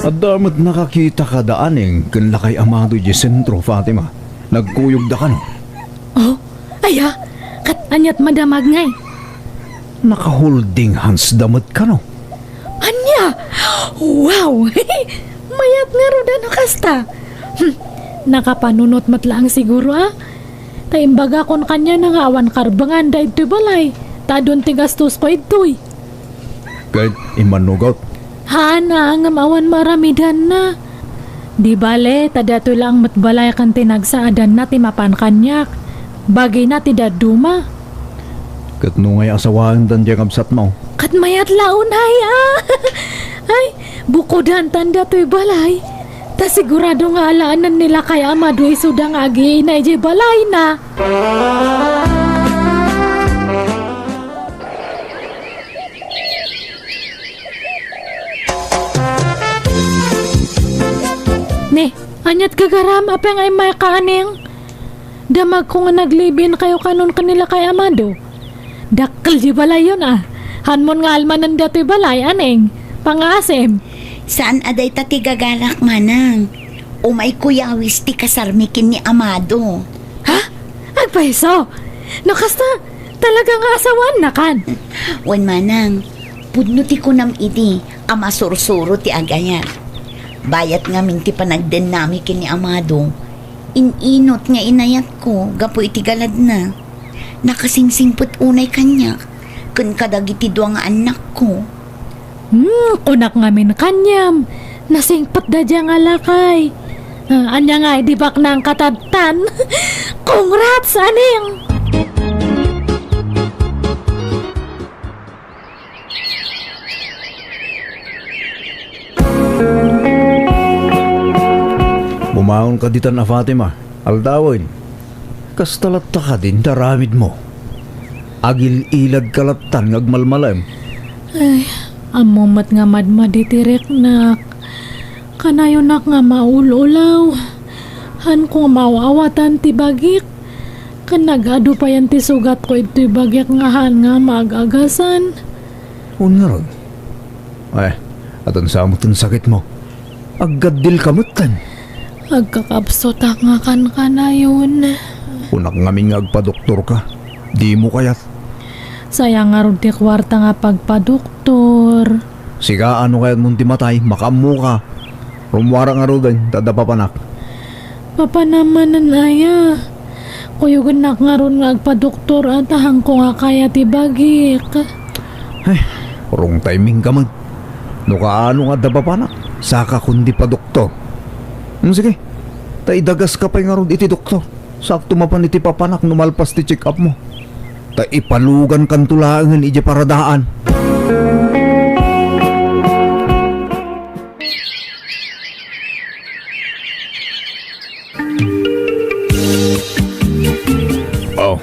Adda met nakakita kada Aneng ken Lakay Amado idiay sentro, Fatima. Nagkuyogda kano. Oh, aya, ket aniat madamag ngay? Naka-holding hands da met kano. Ania? Wow! Mayat ngarud a no kasta. Hmm, nakapanunot met laeng siguro, a. Ta imbagakon kaniana nga awan karbenganda idtoy balay, ta adun ti gastosko idtoy. Ket immanugot. Haan a, ngem awan maaramidanna. Di bale, ta datoy laeng met balay ken ti nagsaadanna ti mapan kaniak. Bagina ti dadduma. Ket no ngay asawaendan diay kabsatmo? Ket mayat la unay a. Ay, bukodantan datoy balay. Ta sigurado nga alaenen ni Lakay Amado isuda nga agiina idiay balayna. Ne, aniat gagaram, apay nga immayka, Aneng? Damagko nga nag-live-in kayo kanon ken ni Lakay Amado. Dakkel diay balayyon a. Hanmon nga almanen datoy balay, Aneng. Pangaasim. Saan a dayta ti gagarak, manang. Umayko yawis ti kasarmi ken ni Amado. Ha? Agpayso? No kasta, talaga nga asawaannakan? Wen, manang, pudno ti kunam idi a masursuro ti agayat. Bayat ngamin ti panagdennami ken ni Amado, in-inot nga inayatko gapu iti galadna. Nakasingsingpet unay kaniak ken kadagiti dua nga annakko. Hmm, kunak ngamin kaniam, nasingpetda dia nga lakay. Ah, ania nga idi baknang katadtan? Congrats, Aneng! Bumaonka ditan a Fatima, aldawen. Kasta latta kadin ti aramidmo. Agil-iladka lattan nga agmalmalem. Ay, ammom met nga madmadi ti riknak. Kanayonak nga maul-ulaw. Haanko nga maaw-awatan ti bagik. Ken nagadu payen ti sugatko itoy bagik nga haan nga maag-agasan. Wen ngarud? Eh, atan sa met ti sakitmo? Aggaddilka metten. Agkakapsutak nga kankanayon. Kunak ngamin nga agpadoktorka. Dimo kayat? Sayang ngarud ti kuarta nga pagpadoktor. Sika, no kayatmon ti matay, makaammoka. Rummuara ngaruden, ta adda papanak. Papanam manen aya? Kuyogennak ngarud nga agpadoktor a ta haanko nga kaya ti bagik. Ay, wrong timingka met. No kaano nga adda papanak, sakakon ti padoktor. Hmm, sige. Ta idagaska pay ngarud iti doktor. Sakto mapan iti papanak no malpas ti check-upmo. Ta ipalugankanto laengen idiay paradaan. Oh,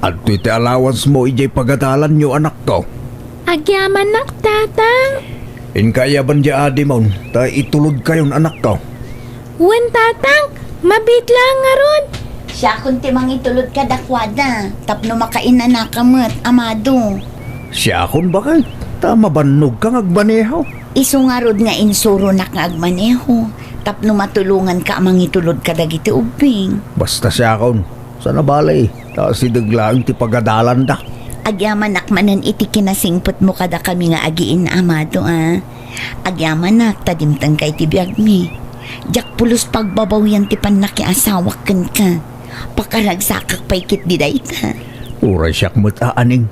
adtoy ti allowancemo idiay pagadalanyo, anakko. Agyamanak, Tatang. Inka ayaban diay adimon, ta itulodkayon, anakko. Wen, Tatang, mabiit laeng ngarud. Siakon ti mangitulod kadakuada, tapno makainanaka met, amado. Siakon, baket? Ta mabannogka nga agmaneho. Isu ngarud nga insuronak nga agmaneho, tapno matulonganka a mangitulod kadagiti ubbing. Basta siakon, sana bale, ta asideg laeng ti pagadalanda. Agyamanak manen iti kinasingpetmo kadakami nga agiin, amado, a. Agyamanak ta dimtengka iti biagmi. Diak pulos pagbabawian ti pannakiasawak kenka. Pakaragsakak pay ketdi dayta. Uray siak met a aning.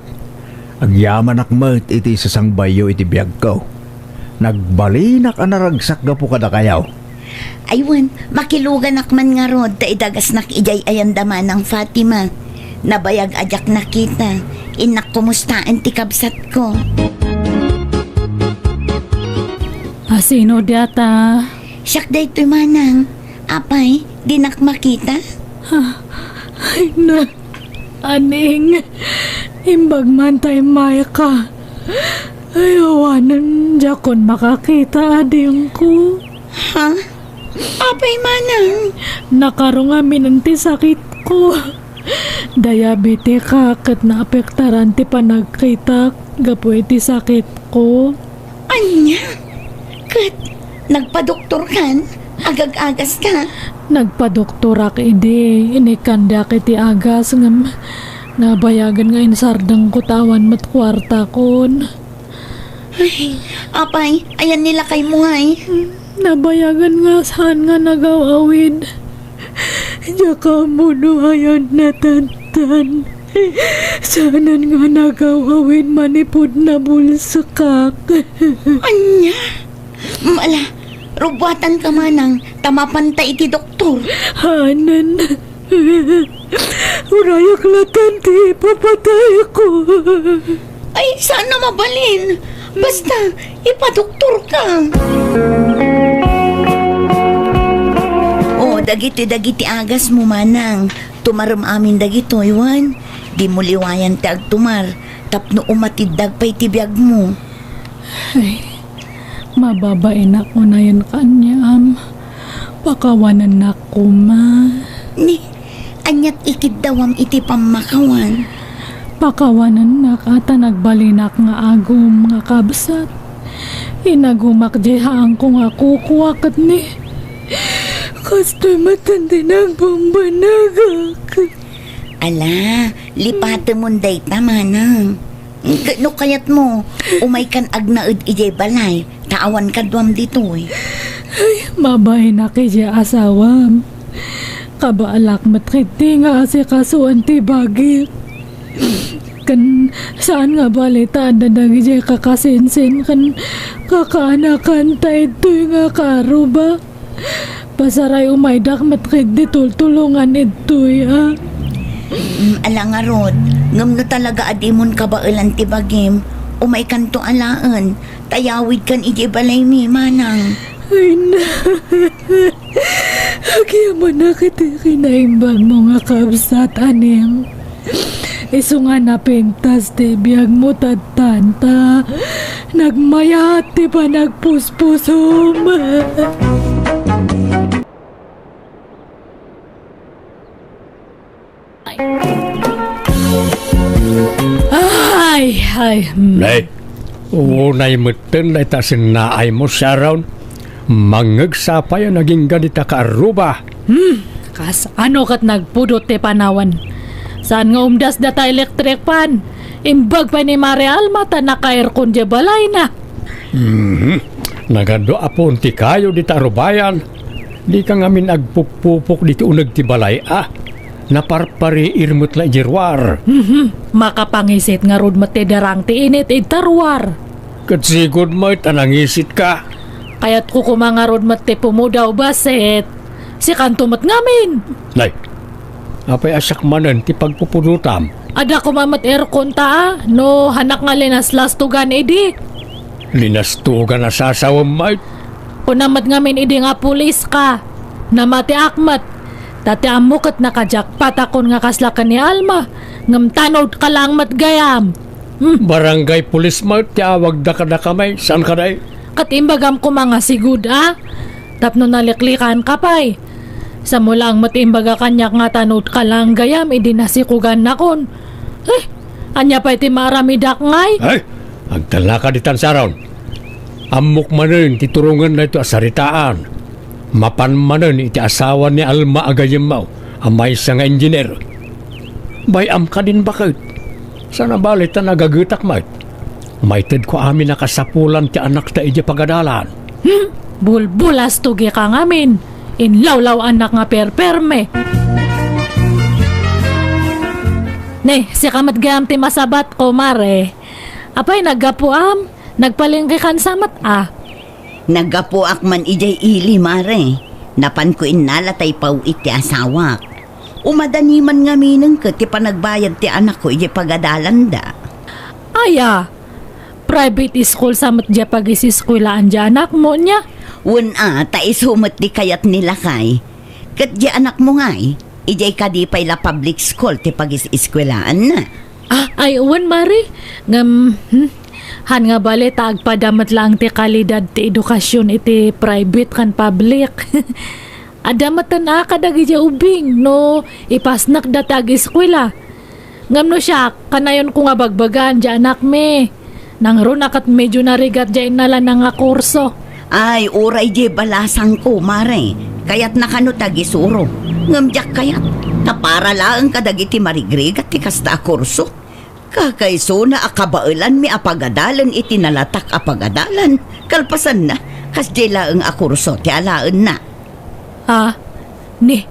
Agyamanak met iti sasangbayyo iti biagko. Nagbalinak a naragsak gapu kadakayo. Ay wen, makiluganak man ngarud ta idagasnak idiay ayanda Manang Fatima. Nabayag a diak nakita. Innak kumustaen ti kabsatko. A sino diata? Siak daytoy, Manang. Apay, dinak makita? Ay na, aning, imbag man ta immayka. Ay, awanen, diakon makakita, adingko. Ha? Apay, Manang? Nakarong amin ti sakitko. Diabetika ket naapektaran ti panagkitak gapu iti sakitko. Ania? Ket nagpadoktorkan? Agag-agaska? Nagpadoktorak idi, inikkandiak iti agas ngem nabayagen nga insardengko ta awan met kuartakon. Ay, apay, ayan ni lakaymo, ay? Nabayagen nga saan nga nagaw-awid. Diak ammo no ayan natantan. Saanen nga nagaw-awid manipud nabulsekak. Ania? Mala, rubuatanka manang ta mapanta iti doktor. Hanen. Urayak latan ti ipapatayko. Ay, saan a mabalin. Basta, ipadoktorka. O, dagiti, dagiti agasmo, manang. Tumarem amin dagitoy, wen. Dimo liwayan ti agtumar, tapno umatiddag pay ti biagmo. Ay, mababainak unayen kaniam. Pakawanennak koma. Ni, aniat ikiddawam iti pammakawan? Pakawanennak a ta nagbalinak nga agum nga kabsat. Inagumak di haanko nga kukua ket ni, kastoy met ti nagbambanagak. Ala, lipatemon dayta, manang. Ket no kayatmo, umaykan agnaed idiay balay, ta awan kaduam ditoy. Ay, mabainak idiay asawam. Kabaalak met ketdi nga asikasoen ti bagik. Ken saan nga bali ta adda dagidiay kakasinsin ken kakaanakan ta idtoy nga karuba. Pasaray umaydak met ketdi tultulongan idtoy, a. Mm, ala ngarud, ngem no talaga a dimon kabaelan ti bagim, umaykanto alaen, ta yawidkan idiay balaymi, manang. Ay na. Agyamanak iti kinaimbagmo nga kabsat, aning. Isu nga napintas ti biagmo tattanta, nagmayat ti panagpuspusom. Ay, hmm. Nay, unay metten dayta sinnaaymo, Sharon. Mangngegsa pay a nagingga dita kaarruba. Hmm, kas ano ket nagpudot ti panawen. Saan nga umdas data electric fan? Imbag pay ni Mare Alma ta naka-aircon diay balayna. Mhm. Nagadu a puon ti kayo dita arubayan. Dika ngamin agpupupok diti uneg ti balay a. Naparpariir met la idiay ruar. Mhm. Makapangisit ngarud met ti darang ti init ita ruar. Ket sigud met a nangisitka. Kayatko koma ngarud met ti pumudaw, basit. Sikanto met ngamin. Nay, apay a siak manen ti pagpupudotam? Adda koma met aircon ta a, no hanak nga linaslastogan idi. Linastogan a sasawem met? Kuna met ngamin idi nga pulis ka. Namatiak met. Ta ti ammo ket nakajakpat a kun nga kasla ken ni Alma. Ngem tanod ka lang met gayam. Hmm. Barangay pulis met ti awagda kadakami, saan kadi? Ket imbagam koma nga sigud a. Tapno naliklikan ka pay. Samo lang met imbaga kaniak nga tanod ka lang gayam idi nasikugan nakon. Eh, ania pay ti maaramidak ngay? Ay, agtalnaka ditan, Sharon. Ammok manen ti turongen daytoy a saritaan. Mapan manen iti asawa ni Alma a gayyemmo a maysa nga engineer. Bay-am kadin baket. Saan a bale ta nagagetak met. Maitedko amin a kasapulan ti anakta idiay pagadalan. Hmm? Bulbulas tugi ka ngamin. Inlawlaw-anak nga perperme. Ne, sika met gayam ti masabatko, Mare. Apay, naggapuam? Nagpalengke kan sa met a? Naggapuak man idiay ili, Mare. Napanko innala ta ipaw-it ti asawak. Umadani man ngaminen ket ti panagbayad ti anakko idiay pagadalanda. Aya, private school sa met diay pag-is-eskuelaan diay anakmo nia? Wen a, ta isu met ti kayat ni lakay. Ket diay anakmo ngay, idiay kadi pay la public school ti pag-is-eskuelaanna? Ah, ay, wen, Mare. Ngem, hmm, han nga bale ta agpada met laeng ti kalidad ti edukasyon iti private ken public. Adda metten a kadagiti ubing no ipasnekda ti ag-eskuela. Ngem no siak, kanayonko nga bagbagaan diay anakmi. Nangruna ket medio narigat diay innalana nga kurso. Ay, uray diay balasangko, Mare. Kayatna kano ti agisuro. Ngem diak kayat, ta para laeng kadagiti marigrigat ti kasta a kurso. Kakaisuna a kabaelanmi a pagadalen iti nalatak a pagadalan. Kalpasanna, kasdiay laeng a kurso ti alaenna. Ah, ni,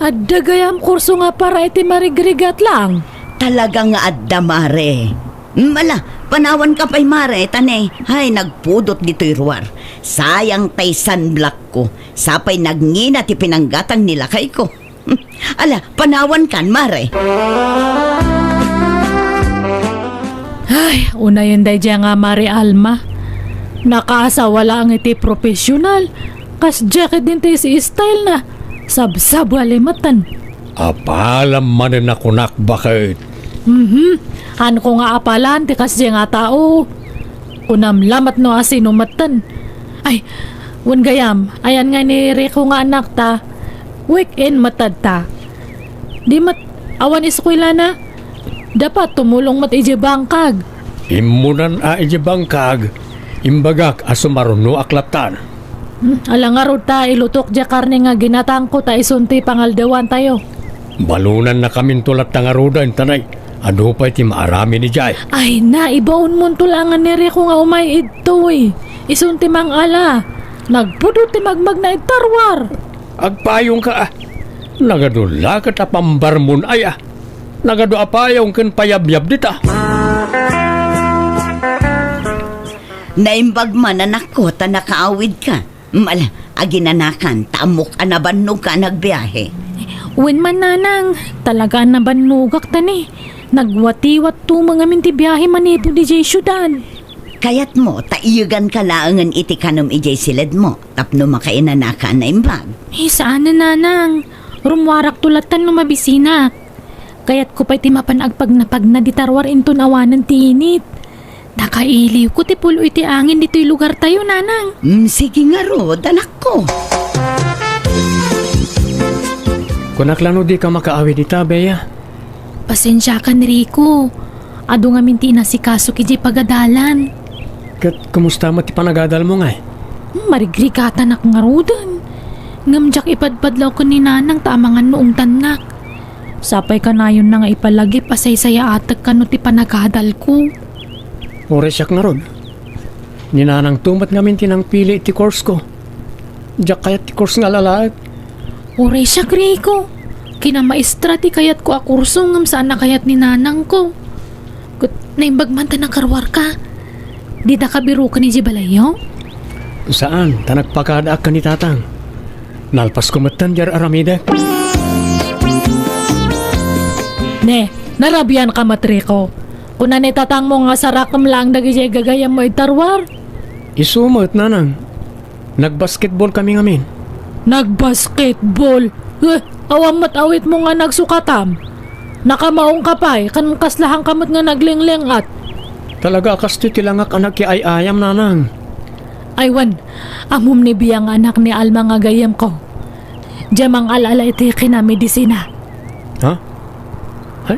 adda gayam kurso nga para iti marigrigat lang? Talaga nga adda, Mare. Mm, ala, panawanka pay, Mare, ta ne, hay, nagpudot ditoy ruar. Sayang tay sunblockko. Sapay nagngina ti pinanggatang ni lakayko. Ala, panawankan, Mare. Ay, unayen daydiay nga Mare Alma. Nakaasawa laeng iti professional. Kasdiay ket din ti style na. Sabsabali metten. Apalam manen a kunak, baket. Mhm. Hanko nga apalan ti kasdiay nga tao. Kunam lamet no asino metten. Ay, wen gayam, ayan nga ni Rico nga anakta, weekend met adda. Di met awan eskuelana, dapat tumulong met idiay bangkag. Immunan a idiay bangkag, imbagak a sumarunoak lattan. Hmm, ala ngarud ta ilutok diay karne nga ginatangko ta isun ti pangaldawantayo. Balonannakaminto latta ngaruden, ta ne, adu pay ti maaramid idiay. Ay, naibaonmonto laengen ni Rico nga umay idtoy. Isun ti mangala. Nagpudot ti magmagna ita ruar. Agpayongka a. Nagadu la ket a pambarmon aya. Nagadu a payong ken payabyab dita. Naimbag man, anakko, ta nakaawidka. Mm, ala, aginanakan, ta ammok a nabannogka a nagbiahe. Wen man, nanang, talaga a nabannogak ta ne. Nagwatiwatto met ngamin ti biahe manipud idiay siudad. Kayatmo, ta iyeganka laengen iti kanem idiay siledmo, tapno makainanaka a naimbag. Eh, saan a, nanang. Rummuarakto lattan no mabisinak. Kayatko pay ti mapan agpagnapagna dita ruar inton awanen ti init. Nakailiwko ti pulo iti angin ditoy lugartayo, nanang. Mm, sige ngarud, anakko. Kunak la no dika makaawid ita, Bea. Pasensiakan, Rico. Adu ngamin ti inasikaso idiay pagadalan. Ket kumusta met ti panagadalmo ngay? Hmm, marigrigatanak ngaruden. Ngem diak ipadpadlaw ken ni Nanang ta amangan no ungtannak. Sapay kanayonna nga ipalagip a saysayaatek kano ti panagadalko. Uray siak ngarud. Ni Nanangto met ngamin ti nangpili iti kursko. Diak kayat ti kurso nga alalaek. Uray siak, Rico. Kinamaestra ti kayatko a kurso ngem saan a kayat ni Nanangko. Ket naimbag man ta nakaruarka. Dita ka biroken idiay balayyo? Saan, ta nagpakadaak ken ni Tatang. Nalpasko metten diay aramidek. Ne, narabian ka met, Rico. Kuna ni tatangmo nga sarakem laeng dagidiay gagayyemmo iti ruar. Isu met, Nanang. Nagbasketball kami ngamin. Nagbasketball? Eh, awan met awitmo nga nagsukatam? Nakamaong ka pay, kan kaslahan ka met nga naglingling-at. Talaga a kastoy ti langak a nakiay-ayam, Nanang. Ay wen, ammom ni Bia nga anak ni Alma nga gayyemko. Dia mangal-ala iti kinamedisina. Ha? Ay,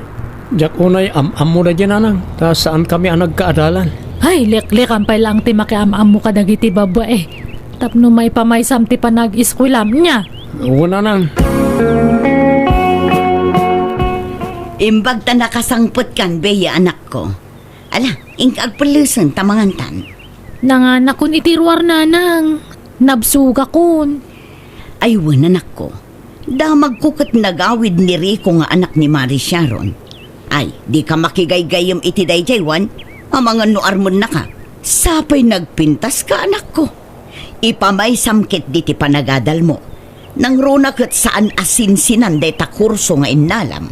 diak unay am-ammo daydiay, Nanang, ta saan kami a nagkaadalan. Ay, liklikan pay laeng ti makiam-ammo kadagiti babbai. Tapno maipamaysam ti panag-eskuelam, nia? Wen, Nanang. Imbag ta nakasangpetkan, Bea, anakko. Ala, inka agpellesen ta mangantan. Nanganakon iti ruar, Nanang. Nabsogakon. Ay wen, anakko. Damagko ket nagawid ni Rico nga anak ni Mari Sharon. Ay, dika makigaygayyem iti daydiay, wen? Amangan no armennaka. Sapay nagpintaska, anakko. Ipamaysam ketdi ti panagadalmo. Nangruna ket saan a sinsinan dayta kurso nga innalam.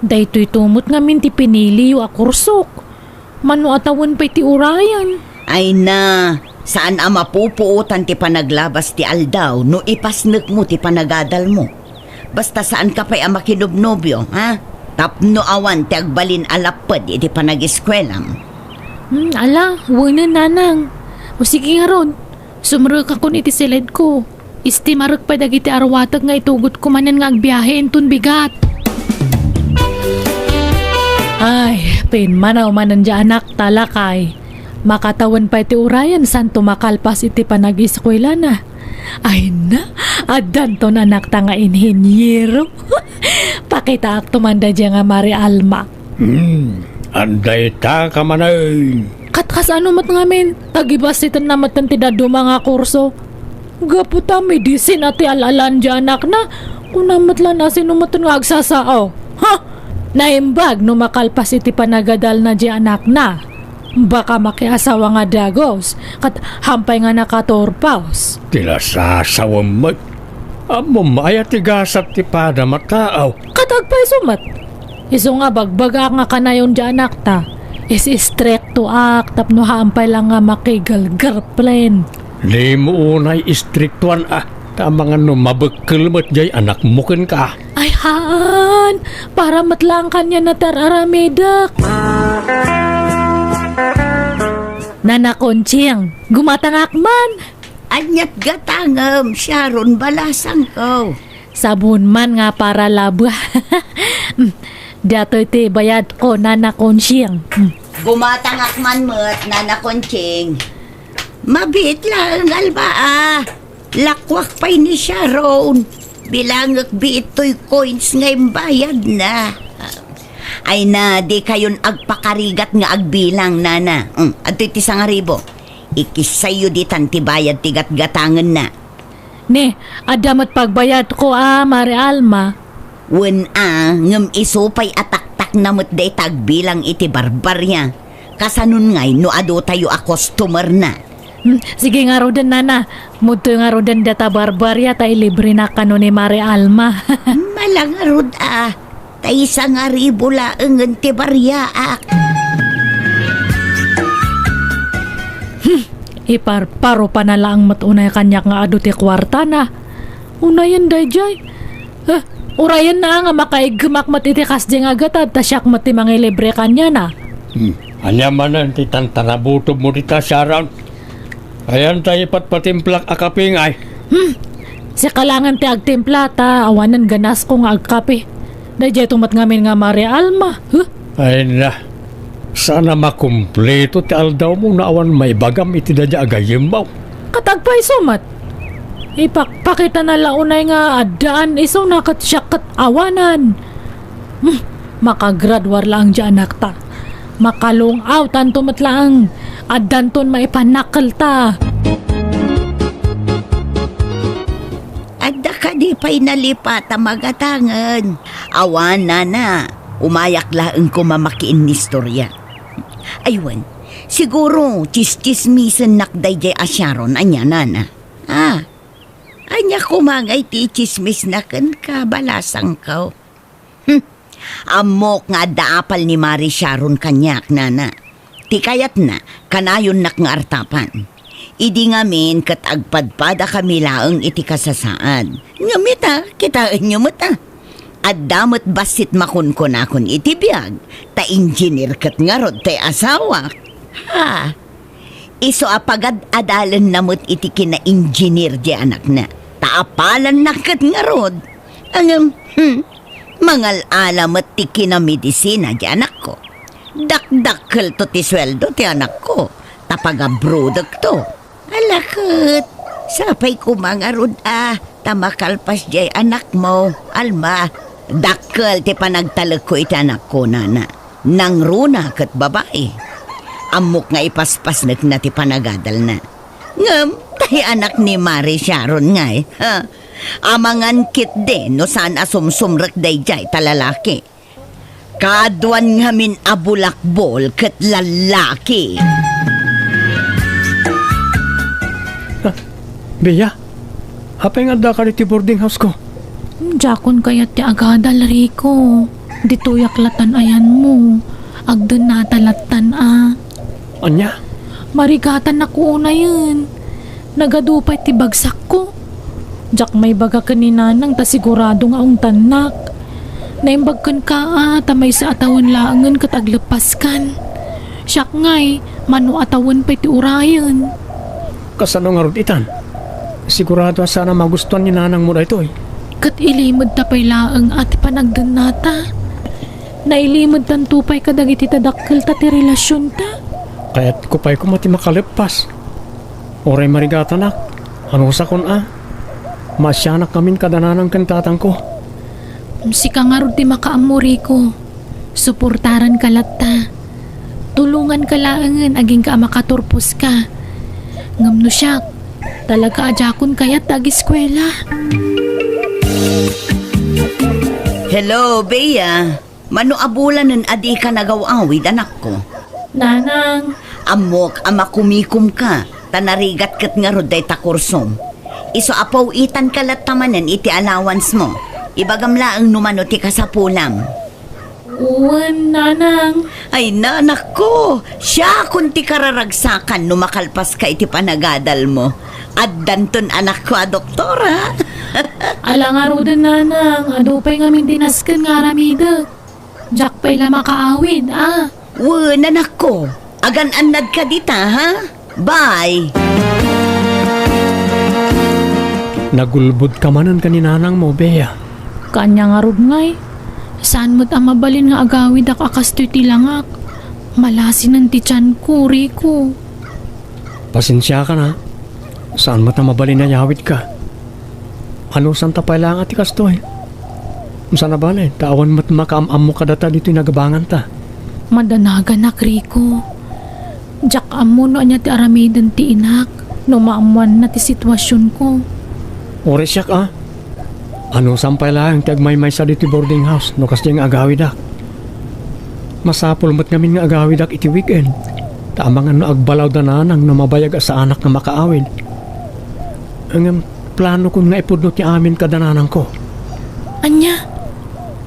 Daytoyto met ngamin ti piniliyo a kursok. Mano a tawen pay ti urayen? Ay na, saan a mapupuotan ti panaglabas ti aldaw no ipasnekmo ti panagadalmo. Basta saan ka pay a makinobnobio, ha? Tapno awan ti agbalin a lapped iti panageskuelam. Hmm, ala, wenen, Nanang. O sige ngarud, sumrekakon iti siledko. Istimarek pay dagiti arwatek nga itugotko manen nga agbiahe inton bigat. Ay, pimmanaw manen diay anakta, lakay. Makatawen pay ti urayen santo makalpas iti panageskuelana. Ay na, addanton anakta nga inheniero. Pakitaakto man daydiay nga Mari Alma. Hmm, adda ita ka manen. Kat kasano met ngamin, tagibasitenna metten ti dadduma nga kurso. Gapu ta medisina ti al-alan diay anakna, kuna met la no sino metten nga agsasao. Ha? Naimbag no makalpas iti panagadalna diay anakna. Baka makiasawa nga dagus, kat hampay nga nakaturpos. Ti nasasawem met. Ammom aya ti gasat ti padam a tao? Kat agpayso met. Isu nga bagbagaak nga kanayon diay anakta. Is-istriktoak tapno hampay la nga makigirlfriend. Dimo unay istriktoan a, ta amangan no mabekkel met diay anakmo kenka. Ay haan, para met laeng kaniana ti ar-aramidek. Nana Conching, gumatangak man. Ania't gatangem, Sharon, balasangko? Sabon man nga para laba. Datoy ti bayadko, Nana Conching. Gumatangak man met, Nana Conching. Mabiit laeng, Alma, a. Lakuak pay ni Sharon. Bilangek biit toy coins nga imbayadna. Ay na, dikayon agpakarigat nga agbilang, Nana. Mm, adtoy ti sangaribu. Ikissayyo ditan ti bayad ti gatgatangenna. Ne, adda met pagbayadko a, Mari Alma. Wen a, ngem isu pay a taktakna met dayta agbilang iti barbaria. Kasanon ngay no adutayo a customerna? Hmm, sige ngaruden, Nana. Mudtoy ngaruden data barbaria ta ilibrenak kano ni Mari Alma. Mala ngarud a. Ta isangaribu laengen ti bariaak. Hmm, iparparo pay laeng met unay kaniak nga adu ti kuartana. Unayen daydiay. Eh, urayenna nga makaiggemak met iti kasdiay nga gatad ta siak met ti mangilibre kaniana. Hmm, ania manen ti tantarabutobmo dita, Sharon? Ayan ta ipatpatimplak a kape ngay. Hmm. Sika laengen ti agtimpla ta awanen ganasko nga agkape. Daydiayto met ngamin nga Mari Alma. Huh? Ay na. Saan a makumpleto ti aldawmo no awan maibagam iti daydiay a gayyemmo. Ket agpayso met. Ipakpakitana la unay nga addaan isuna ket siak ket awanan. Hmm, makagraduar laeng diay anakta. Makalung-awtanto met laeng. Addanton maipannakkelta. Adda kadi pay nalipat a magatangen? Awan, nana. Umayak laeng koma makiinnistorya. Ay wen, siguro, tsistsismisennak daydiay a Sharon, ania, nana? Ah, ania koma ngay ti itsismisna kenka, balasangko? Hmm. Ammok nga adda apal ni Mari Sharon kaniak, nana. Ti kayatna, kanayonnak nga artapan. Idi ngamin ket agpadpadakami laeng iti kasasaad. Ngem ita, kitaenyo met a. Adda met bassit makunkunakon iti biag, ta engineer ket ngarud ti asawak. Ha! Isu a pagad-adalenna met iti kina-engineer diay anakna. Ta apalanna ket ngarud. Ngem, hmm, mangal-ala met ti kinamedisina diay anakko. Dakdakkelto ti sueldo ti anakko, ta pagabrodekto. Ala ket, sapay koma ngarud a, ta makalpas diay anakmo, Alma. Dakkel ti panagtalekko iti anakko, nana. Nangruna ket babai. Ammok nga ipaspasnekna ti panagadalna. Ngem, tay anak ni Mari Sharon ngay, ha? Amangan ketdi no saan a sumsumrek daydiay ta lalaki. Kaaduan ngamin a bulakbol ket lallaki. Ah, Bea, apay nga addaka ditoy boarding house ko? Diakon kayat ti agadal, Rico. Ditoyak latan ayanmo. Agdennata latan a. Ania? Marigatanak unayen. Nagadu pay ti bagsakko. Diak maibaga ken ni Nanang ta sigurado nga ungtannak. Naimbag kenka a ta maysa a tawen laengen ket agleppaskan. Siak ngay, mano a tawen pay ti urayen. Kasano ngarud itan? Sigurado a saan a magustuan ni nanangmo daytoy. Ket ilimedta pay laeng a ti panagdennata. Nailimedtanto pay kadagiti tadakkelta ti relasionta. Kayatko pay koma ti makaleppas. Uray marigatanak, anusakon a. Maasianak ngamin kada nanang ken tatangko. Sika ngarud ti makaammo, Rico. Suportaranka latta. Tulonganka laengen agingga a makaturposka. Ngem no siak, talaga a diakon kayat ti ageskuela. Hello, Bea. Mano a bulanen a dika nagaw-awid, anakko? Nanang. Ammok a makumikomka, ta narigat ket ngarud dayta kursom. Isu a paw-itanka latta manen iti allowance mo. Ibagam laeng no mano ti kasapulam. Wen, Nanang. Ay, nanakko, siakon ti kararagsakan no makalpaska iti panagadalmo. Addanton anakko a doktora. Ala ngaruden, Nanang, adu pay ngamin ti nasken nga aramidek. Diak pay la makaawid, a. Wen, anakko, agan-annadka dita, ha? Bye! Nagulbodka manen ken ni nanangmo, Bea. Kaanya ngarud ngay, saan met a mabalin nga agawidak a kastoy ti langak. Malasinen ti tianko, Rico. Pasensiakan a. Saan met a mabalin a yawidka. Anusanta pay laeng a ti kastoy? Saan a bale, ta awan met makaam-ammo kadata ditoy nagabanganta. Madanaganak, Rico. Diak ammo no ania ti aramiden ti inak no maammoanna ti situasionko. Uray siak a. Anusam pay laeng ti agmaymaysa ditoy boarding house no kasdiay nga agawidak. Masapul met ngamin nga agawidak iti weekend, ta amangan no agbalaw da nanang no mabayag a saanak nga makaawid. Ngem planokon nga ipudno ti amin kada nanangko. Ania?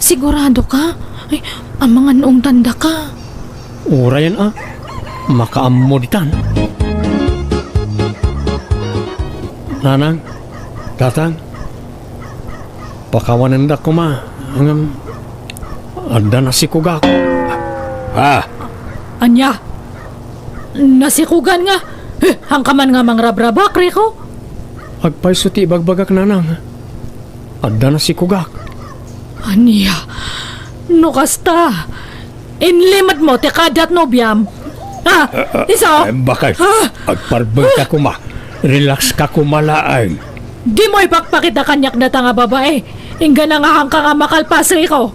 Siguradoka? Ay, amangan no ungtandaka. Urayen a, makaammo ditan. Nanang, tatang, pakawanendak koma, ngem adda nasikogak. Ah! Ania? Nasikogan nga? Eh, haanka man nga mangrabrabak, Rico? Agpayso ti ibagbagak, nanang. Adda nasikogak. Ania? No kasta, Inlimedmo ti kadiat nobiam. Ah, isu? Ay, bakit? Ah! Agparbeng ka kuma. Relax ka kuma laeng. Dimo ipakpakita kaniak data nga babai. Inggana nga haanka nga makalpas, Rico.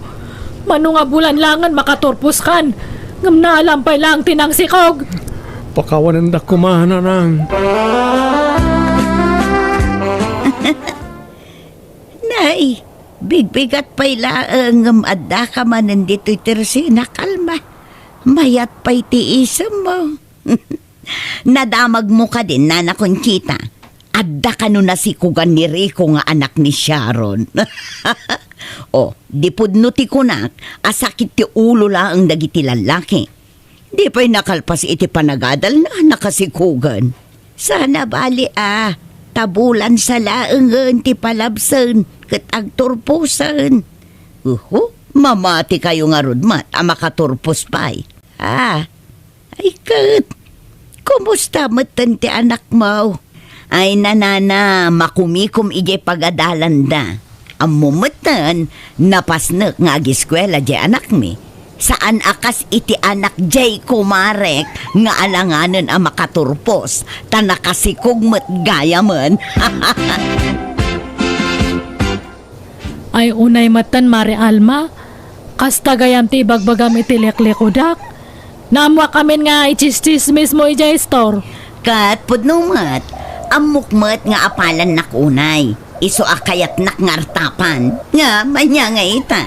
Mano nga bulan laengen makaturpos kan. Ngem naalam pay laeng ti nangsikog. Pakawanenda kuma, nanang. Nay, bigbigat pay laeng ngem addaka manen ditoy tersina, kalma. Mayat pay ti isemmo. Nadamagmo kadin, Nana Conchita. Adda kano nasikogan ni Rico nga anak ni Sharon. O, di pudno ti kunak a sakit ti ulo laeng dagiti lallaki. Di pay nakalpas iti panagadalna, nakasikogan. Sana bali a, ta bulan sa laengen ti palabsen ket agturposen. Uhu, mamati kayo ngarud met a makaturpos pay. Ah, ay ket, kumusta metten ti anakmo? Ay, nanana, makumikom idiay pagadalanda. Ammo metten, napasnek nga agiskuela diay anakmi. Saan a kas iti anak diay kumarek nga alanganen a makaturpos, ta nakasikog met gayamen. Ay, unay metten, Mare Alma, kasta gayam ti ibagbagam iti liklikudak. Naammoak amin nga itsistsismismo idiay store. Ket pudno met, ammok met nga apalannak unay. Isu a kayatnak nga artapan. Ngem ania nga ita?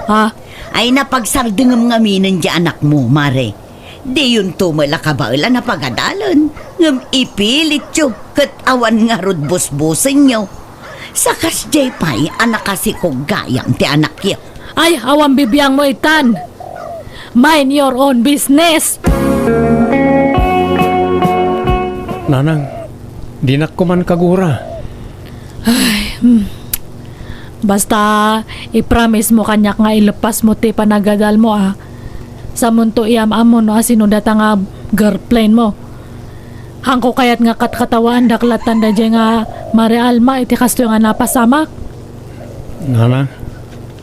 Ha? Ay, napagsardengem ngaminen diay anakmo, Mare. Diyonto met la kabaelan a pagadalen, ngem ipilityo ket awan ngarud busbusenyo. Sa kasdiay pay a nakasikog gayam ti anakyo. Ay, awan bibiangmo itan. Mind your own business. Nanang, dinak koman kagura. Ay, hmm. Basta, i-promise mo kaniak nga ilepas mo ti panagadal mo, ah. Samonto iyam-am mo no asino data nga girlfriend mo. Hangko kayat nga katkatawaandak lattan daydiay nga Mare Alma iti kastoy nga napasamak. Nana?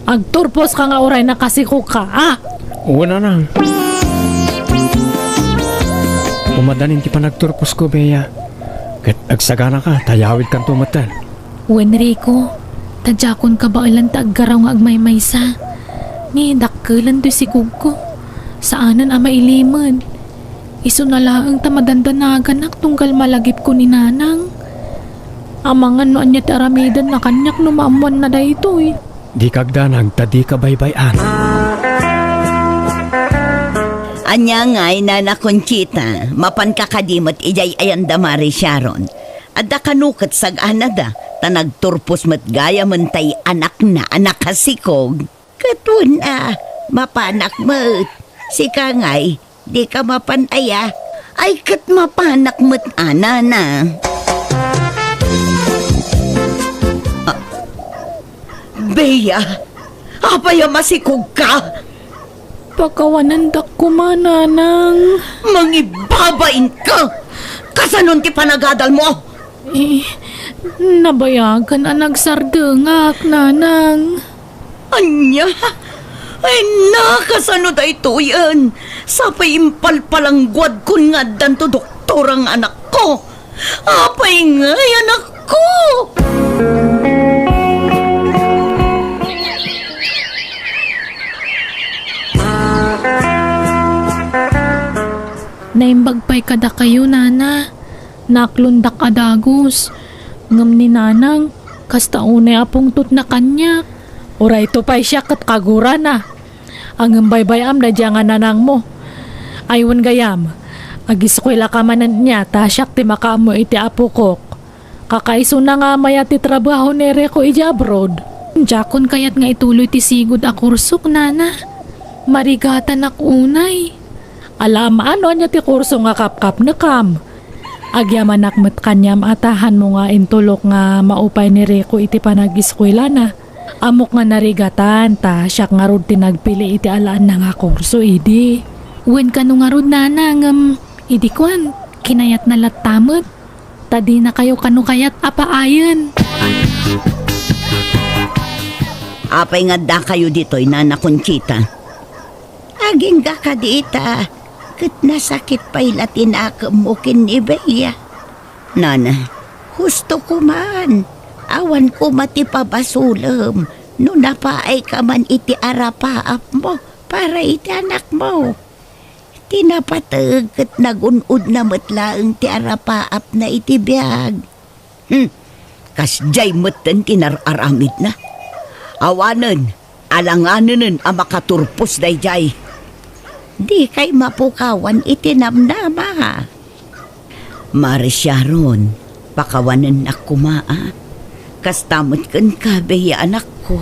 Agturpos ka nga uray nakasikog ka, ah! Wen, Nana. Umadanin ti panagturposko, Bea. Ket agsagana ka, ta yawid kanto metten. Wen, Rico, ta diakon kabaelan ta aggaraw nga agmaymaysa. Ni dakkelen ti sikogko. Saanen a mailimed. Isuna laeng ta madandanaganak tunggal malagipko ni Nanang. Amangan no ania ti aramidenna kaniak no maammoanna daytoy. Dika agdanag ta dika baybay-an. Ania ngay, Nana Conchita, mapanka kadi met idiay ayanda Mare Sharon? Adda kano ket sag-anada, ta nagturpos met gayamen tay anakna a nakasikog. Ket wen a, mapanak met. Sika ngay, dika mapan aya? Ay, ket mapanak met a, Nana. Ah, Bea, apay a masikogka? Pakawanendak koma, Nanang. Mangibabainka! Kasanon ti panagadal mo? Eh, nabayagan a nagsardengak, Nanang. Ania? Ay, nakasano daytoyen? Sapay impalpalangguadkon nga addanto doktora nga anakko. Apay ngay, anakko? Naimbag pay kadakayo, Nana. Naaklondak a dagus. Ngem ni Nanang, kasta unay a pungtotna kaniak. Urayto pay siak ket kagurana. Ngem baybay-am daydiay nga nanangmo. Ay wen gayam, agiskuelaka manen nia ta siak ti makaammo iti apokok. Kakaisuna nga mayat ti trabaho ni Rico idiay abroad. Diakon kayat nga ituloy ti sigud a kursok, Nana. Marigatanak unay. Alaam no ania ti kurso nga kapkapnekam. Agyamanak met kaniam a ta hanmo nga intulok nga maupay ni Rico iti panagiskuelana. Ammok nga narigatan ta siak ngarud ti nagpili iti alaenna nga kurso idi. Wen kano ngarud, Nana, ngem idi kuan, kinayatna latta met. Ta dinakayo kano kayat a paayen. Apay nga addakayo ditoy, Nana Conchita? Agingga kadi ita, ket nasakit pay la ti nakemmo ken ni Bea. Nana, husto koman, awan koma ti pabasolem no napaayka man iti arapaapmo para iti anakmo. Ti napateg ket nagun-odna met laeng ti arapaapna iti biag. Hmm, kasdiay metten ti nar-aramidna. Awanen, alanganenen a makaturpos daydiay. Dikay mapukawan iti namnama. Mare Sharon, pakawanennak koma a. Kasta met kenka, Bea, anakko.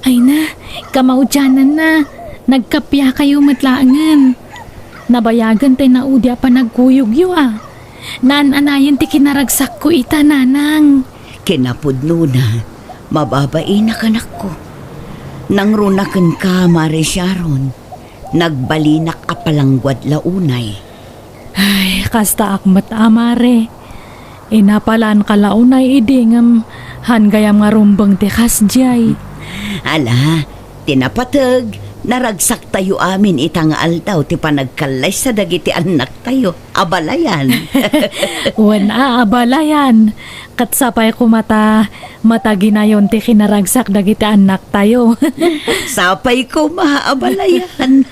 Ay na, kamaudiananna, nagkappiakayo met laengen. Nabayagen ti naudi a panagkuyogyo a. Naan-anayen ti kinaragsakko ita, nanang. Kinapudnona, mababainak, anakko. Nangruna kenka, Mare Sharon. Nagbalinak a palangguad la unay. Ay, kastaak met a, Mare. Inapalanka la unay idi ngem han gayam nga rumbeng ti kasdiay. Ala, ti napateg, naragsaktayo amin ita nga aldaw ti panagkallaysa dagiti annaktayo. Abalayan. Wen a, abalayan. Ket sapay koma ta mataginayon ti kinaragsak dagiti annaktayo. Sapay koma, abalayan.